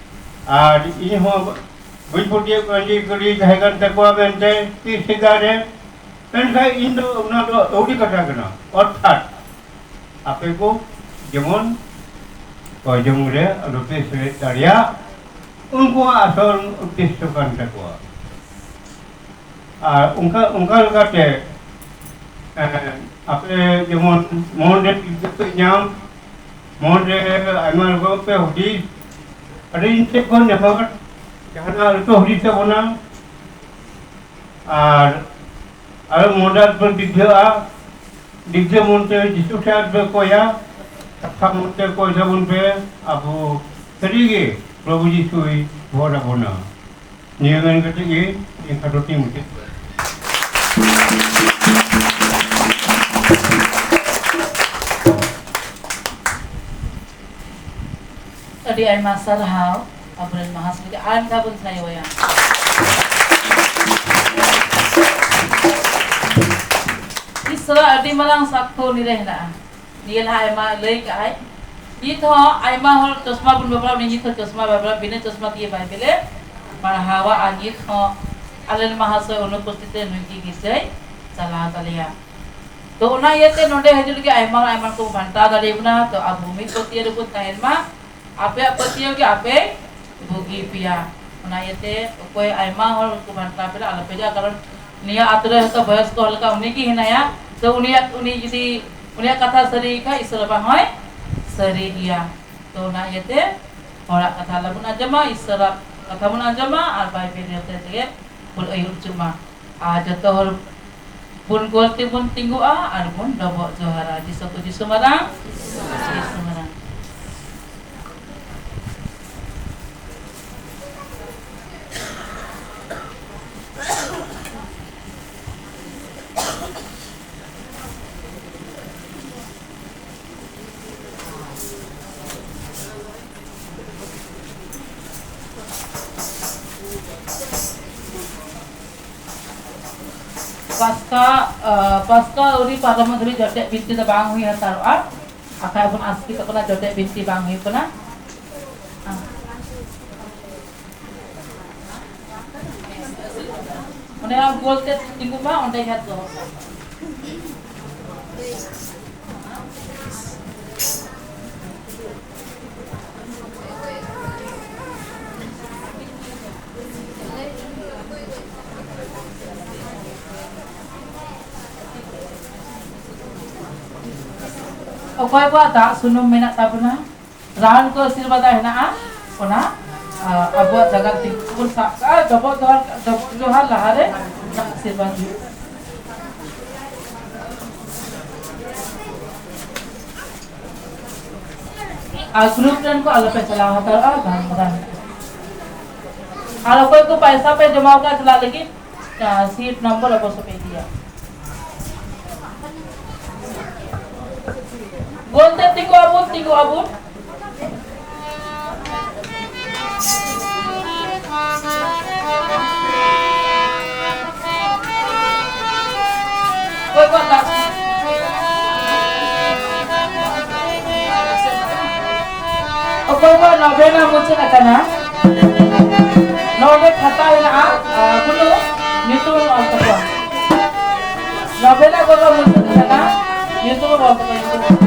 ᱟᱨ ᱤᱧ ᱦᱚᱸ ᱵᱟᱹᱧ ᱯᱟᱹᱛᱭᱟᱹᱜ ᱠᱟᱱᱟ ᱡᱮ ᱠᱟᱹᱞᱤ ᱛᱟᱦᱮᱸ ᱠᱟᱱ ᱛᱟᱠᱚᱣᱟ ᱢᱮᱱᱛᱮ ᱛᱤᱥ ᱥᱮᱫᱟᱭ ᱨᱮ᱾ ᱢᱮᱱᱠᱷᱟᱱ ᱤᱧ ᱫᱚ ᱚᱱᱟ ᱫᱚ ᱟᱹᱣᱲᱤ ᱠᱟᱛᱷᱟ ᱠᱟᱱᱟ᱾ ᱚᱨᱛᱷᱟᱛ ᱟᱯᱮ ᱠᱚ ᱡᱮᱢᱚᱱ ᱠᱚ ᱡᱚᱢ ᱨᱮ ᱟᱞᱚᱯᱮ ᱥᱮᱞᱮᱫ ᱫᱟᱲᱮᱭᱟᱜ, ᱩᱱᱠᱩᱣᱟᱜ ᱟᱥᱚᱞ ᱩᱫᱽᱫᱮᱥᱥᱚ ᱠᱟᱱ ᱛᱟᱠᱚᱣᱟ᱾ ᱟᱨ ᱚᱱᱠᱟ ᱚᱱᱠᱟ ᱞᱮᱠᱟᱛᱮ, ᱮᱸ, ᱟᱯᱮ ᱡᱮᱢᱚᱱ ᱢᱚᱱ ᱨᱮ ᱛᱤᱨᱯᱤ ᱯᱮ ᱧᱟᱢ, ᱢᱚᱱ ᱨᱮ ᱟᱭᱢᱟ ᱨᱚᱠᱚᱢ ᱯᱮ ᱦᱩᱫᱤᱥ, ᱟᱹᱰᱤ ᱫᱤᱱ ᱥᱮᱫ ᱠᱷᱚᱱ ᱱᱮᱦᱚᱨ, ᱡᱟᱦᱟᱱᱟᱜ ᱟᱞᱚᱯᱮ ᱦᱩᱫᱤᱥ ᱛᱟᱵᱚᱱᱟ᱾ ᱟᱨ ᱟᱞᱚ ᱢᱚᱱ ᱨᱮ ᱟᱞᱚᱯᱮ ᱫᱤᱜᱫᱷᱟᱹᱜᱼᱟ, ᱫᱤᱜᱫᱷᱟᱹ ᱢᱚᱱᱛᱮ ᱡᱤᱥᱩ ᱴᱷᱮᱱ ᱟᱞᱚᱯᱮ ᱠᱚᱭᱟ, ᱠᱟᱛᱷᱟ ᱢᱚᱱᱛᱮ ᱠᱚᱭ ᱛᱟᱵᱚᱱ ᱯᱮ, ᱟᱵᱚ ᱥᱟᱹᱨᱤᱜᱮ ᱯᱨᱚᱵᱷᱩ ᱡᱤᱥᱩᱭ ᱵᱷᱚᱨ ᱟᱵᱚᱱᱟ᱾ ᱱᱤᱭᱟᱹ ᱢᱮᱱ ᱠᱟᱛᱮ ᱜᱮ ᱤᱧ ᱠᱷᱟᱴᱚ ᱛᱤᱧ ᱢᱩᱪᱟᱹᱫ ᱠᱮᱫᱟ᱾ ᱟᱹᱰᱤ ᱟᱭᱢᱟ ᱥᱟᱨᱦᱟᱣ ᱟᱵᱚᱨᱮᱱ ᱢᱟᱦᱟᱥᱚᱭ ᱜᱮ᱾ ᱟᱨ ᱢᱤᱫ ᱫᱷᱟᱣ ᱵᱚᱱ ᱥᱟᱭᱚᱭᱟ᱾ ᱤᱥᱚᱨᱟᱜ ᱟᱹᱰᱤ ᱢᱟᱨᱟᱝ ᱥᱟᱠᱠᱷᱚ ᱩᱱᱤ ᱨᱮ ᱦᱮᱱᱟᱜᱼᱟ᱾ ᱱᱤᱭᱟᱹ ᱞᱟᱦᱟ ᱟᱭᱢᱟ ᱞᱟᱹᱭ ᱠᱟᱜᱼᱟᱭ᱾ ᱱᱤᱛ ᱦᱚᱸ ᱟᱭᱢᱟ ᱦᱚᱲ ᱪᱚᱥᱢᱟ ᱵᱚᱱ ᱵᱮᱵᱚᱦᱟᱨᱟ, ᱩᱱᱤ ᱱᱤᱛ ᱦᱚᱸ ᱪᱚᱥᱢᱟ ᱵᱮᱵᱚᱦᱟᱨᱟ, ᱵᱤᱱᱟᱹ ᱪᱚᱥᱢᱟ ᱛᱮᱜᱮ ᱵᱟᱭᱵᱮᱞᱮ ᱯᱟᱲᱦᱟᱣᱟ᱾ ᱟᱨ ᱱᱤᱛ ᱦᱚᱸ ᱟᱞᱮ ᱨᱮᱱ ᱢᱟᱦᱟᱥᱚᱭ ᱚᱱᱩᱯᱚᱥᱛᱷᱤᱛ ᱨᱮ ᱱᱩᱭ ᱜᱮ ᱜᱤᱨᱡᱟᱹᱭ ᱪᱟᱞᱟᱣ ᱛᱟᱞᱮᱭᱟ᱾ ᱛᱚ ᱚᱱᱟ ᱤᱭᱟᱹᱛᱮ ᱱᱚᱰᱮ ᱦᱤᱡᱩᱜ ᱞᱟᱹᱜᱤᱫ ᱟᱭᱢᱟ ᱟᱭᱢᱟ ᱠᱚ ᱵᱟᱱᱴᱟᱣ ᱫᱟᱲᱮᱭᱟᱵᱚᱱᱟ᱾ ᱛᱚ ᱟᱵᱚ ᱢᱤᱫ ᱯᱟᱹᱛᱭᱟᱹᱣ ᱨᱮᱵᱚᱱ ᱛᱟᱦᱮᱱ ᱢᱟ, ᱟᱯᱮᱭᱟᱜ ᱯᱟᱹᱛᱭᱟᱹᱣ ᱜᱮ ᱟᱯᱮ ᱵᱩᱜᱤ ᱯᱮᱭᱟ᱾ ᱚᱱᱟ ᱤᱭᱟᱹᱛᱮ ᱚᱠᱚᱭ ᱟᱭᱢᱟ ᱦᱚᱲ ᱠᱚ ᱵᱟᱱᱴᱟᱣ ᱯᱮ ᱟᱞᱚᱯᱮ ᱡᱟ, ᱠᱟᱨᱚᱱ ᱱᱤᱭᱟᱹ ᱟᱛᱳ ᱨᱮ ᱦᱚᱭᱛᱳ ᱵᱚᱭᱚᱥᱠᱚ ᱦᱚᱲ ᱞᱮᱠᱟ ᱩᱱᱤ ᱜᱮ ᱦᱮᱱᱟᱭᱟ᱾ ᱛᱚ ᱩᱱᱤᱭᱟᱜ, ᱩᱱᱤ ᱡᱩᱫᱤ ᱩᱱᱤᱭᱟᱜ ᱠᱟᱛᱷᱟ ᱥᱟᱹᱨᱤ ᱜᱮ ᱠᱷᱟᱡ ᱤᱥᱚᱨ ᱵᱟᱵᱟ ᱦᱚᱸᱭ ᱥᱟᱹᱨᱤ ᱜᱮᱭᱟ᱾ ᱛᱚ ᱚᱱᱟ ᱤᱭᱟᱹᱛᱮ ᱦᱚᱲᱟᱜ ᱠᱟᱛᱷᱟ ᱟᱞᱚᱵᱚᱱ ᱟᱸᱡᱚᱢᱟ, ᱤᱥᱚᱨᱟᱜ ᱠᱟᱛᱷᱟ ᱵᱚᱱ ᱟᱸᱡᱚᱢᱟ ᱟᱨ ᱵᱟᱭᱵᱮᱞ ᱤᱭᱟᱹᱛᱮ ᱛᱮᱜᱮ ᱵᱚᱱ ᱟᱹᱭᱩᱨ ᱦᱚᱪᱚᱜ ᱢᱟ᱾ ᱟᱨ ᱡᱚᱛᱚ ᱦᱚᱲ ᱵᱚᱱ ᱜᱚᱲ ᱛᱮᱵᱚᱱ ᱛᱤᱸᱜᱩᱜᱼᱟ ᱟᱨ ᱵᱚᱱ ᱰᱚᱵᱚᱜ ᱡᱚᱦᱟᱨᱟ᱾ ᱡᱤᱥᱩ ᱠᱚ ᱡᱤᱥᱩ ᱢᱟᱨᱟᱝ, ᱡᱤᱥᱩ ᱢᱟᱨᱟᱝ᱾ ᱯᱟᱥᱠᱟ, ᱟ, ᱯᱟᱥᱠᱟ ᱟᱹᱣᱨᱤ ᱯᱟᱨᱚᱢᱚᱜ ᱫᱷᱟᱹᱵᱤᱡ ᱡᱚᱴᱮᱫ ᱵᱤᱱᱛᱤ ᱫᱚ ᱵᱟᱝ ᱦᱩᱭ ᱦᱟᱛᱟᱲᱚᱜᱼᱟ᱾ ᱟᱠᱷᱟᱡ ᱵᱚᱱ ᱟᱥᱠᱮᱛᱚᱜ ᱠᱟᱱᱟ, ᱡᱚᱴᱮᱫ ᱵᱤᱱᱛᱤ ᱵᱟᱝ ᱦᱩᱭᱩᱜ ᱠᱟᱱᱟ᱾ ᱚᱸᱰᱮ ᱟᱢ ᱜᱳᱞ ᱛᱮ ᱛᱤᱸᱜᱩ ᱢᱟ, ᱚᱸᱰᱮ ᱜᱮ ᱫᱚᱦᱚ ᱠᱟᱜ ᱢᱮ᱾ ᱚᱠᱚᱭ ᱠᱚᱣᱟᱜ ᱫᱟᱜ ᱥᱩᱱᱩᱢ ᱢᱮᱱᱟᱜ ᱛᱟᱵᱚᱱᱟ, ᱨᱟᱱ ᱠᱚ ᱟᱥᱤᱨᱵᱟᱫᱟ ᱦᱮᱱᱟᱜᱼᱟ, ᱚᱱᱟ, ᱟ, ᱟᱵᱚᱣᱟᱜ ᱡᱟᱸᱜᱟ ᱛᱤ ᱵᱚᱱ ᱥᱟᱵ ᱠᱟᱜᱼᱟ, ᱰᱚᱵᱚᱜ ᱡᱚᱦᱟᱨ, ᱰᱚᱵᱚᱜ ᱡᱚᱦᱟᱨ ᱞᱟᱦᱟᱨᱮ ᱫᱟᱜ ᱟᱥᱤᱨᱵᱟᱫ ᱦᱩᱭᱩᱜᱼᱟ᱾ ᱟᱨ ᱜᱨᱩᱯ ᱨᱮᱱ ᱠᱚ ᱟᱞᱚᱯᱮ ᱪᱟᱞᱟᱣ ᱦᱟᱛᱟᱲᱚᱜᱼᱟ, ᱜᱟᱞᱢᱟᱨᱟᱣ ᱢᱮᱱᱟᱜᱼᱟ᱾ ᱟᱨ ᱚᱠᱚᱭ ᱠᱚ ᱯᱟᱭᱥᱟ ᱯᱮ ᱡᱚᱢᱟ ᱟᱠᱟᱫ ᱪᱟᱞᱟᱜ ᱞᱟᱹᱜᱤᱫ, ᱥᱤᱴ ᱱᱚᱢᱵᱚᱨ ᱚᱵᱚᱥᱥᱳᱭ ᱯᱮ ᱤᱫᱤᱭᱟ᱾ ᱜᱳᱞ ᱛᱮ ᱛᱤᱸᱜᱩ ᱟᱵᱚᱱ, ᱛᱤᱸᱜᱩ ᱟᱵᱚᱱ᱾ ᱚᱠᱚᱭ ᱠᱚᱣᱟᱜ ᱫᱟᱜ? ᱚᱠᱚᱭ ᱠᱚᱣᱟᱜ ᱱᱚᱵᱮᱱᱟ ᱢᱩᱪᱟᱹᱫ ᱟᱠᱟᱱᱟ, ᱱᱚᱰᱮ ᱠᱷᱟᱛᱟ ᱢᱮᱱᱟᱜᱼᱟ, ᱟᱨ ᱦᱩᱱᱟᱹᱝ ᱧᱩᱛᱩᱢ ᱮᱢ ᱚᱞ ᱛᱟᱠᱚᱣᱟ᱾ ᱱᱚᱵᱮᱱᱟ ᱠᱚᱫᱚ ᱢᱩᱪᱟᱹᱫ ᱟᱠᱟᱱᱟ, ᱧᱩᱛᱩᱢ ᱮᱢ ᱚᱞ ᱛᱟᱠᱚᱣᱟ, ᱧᱩᱛᱩᱢ᱾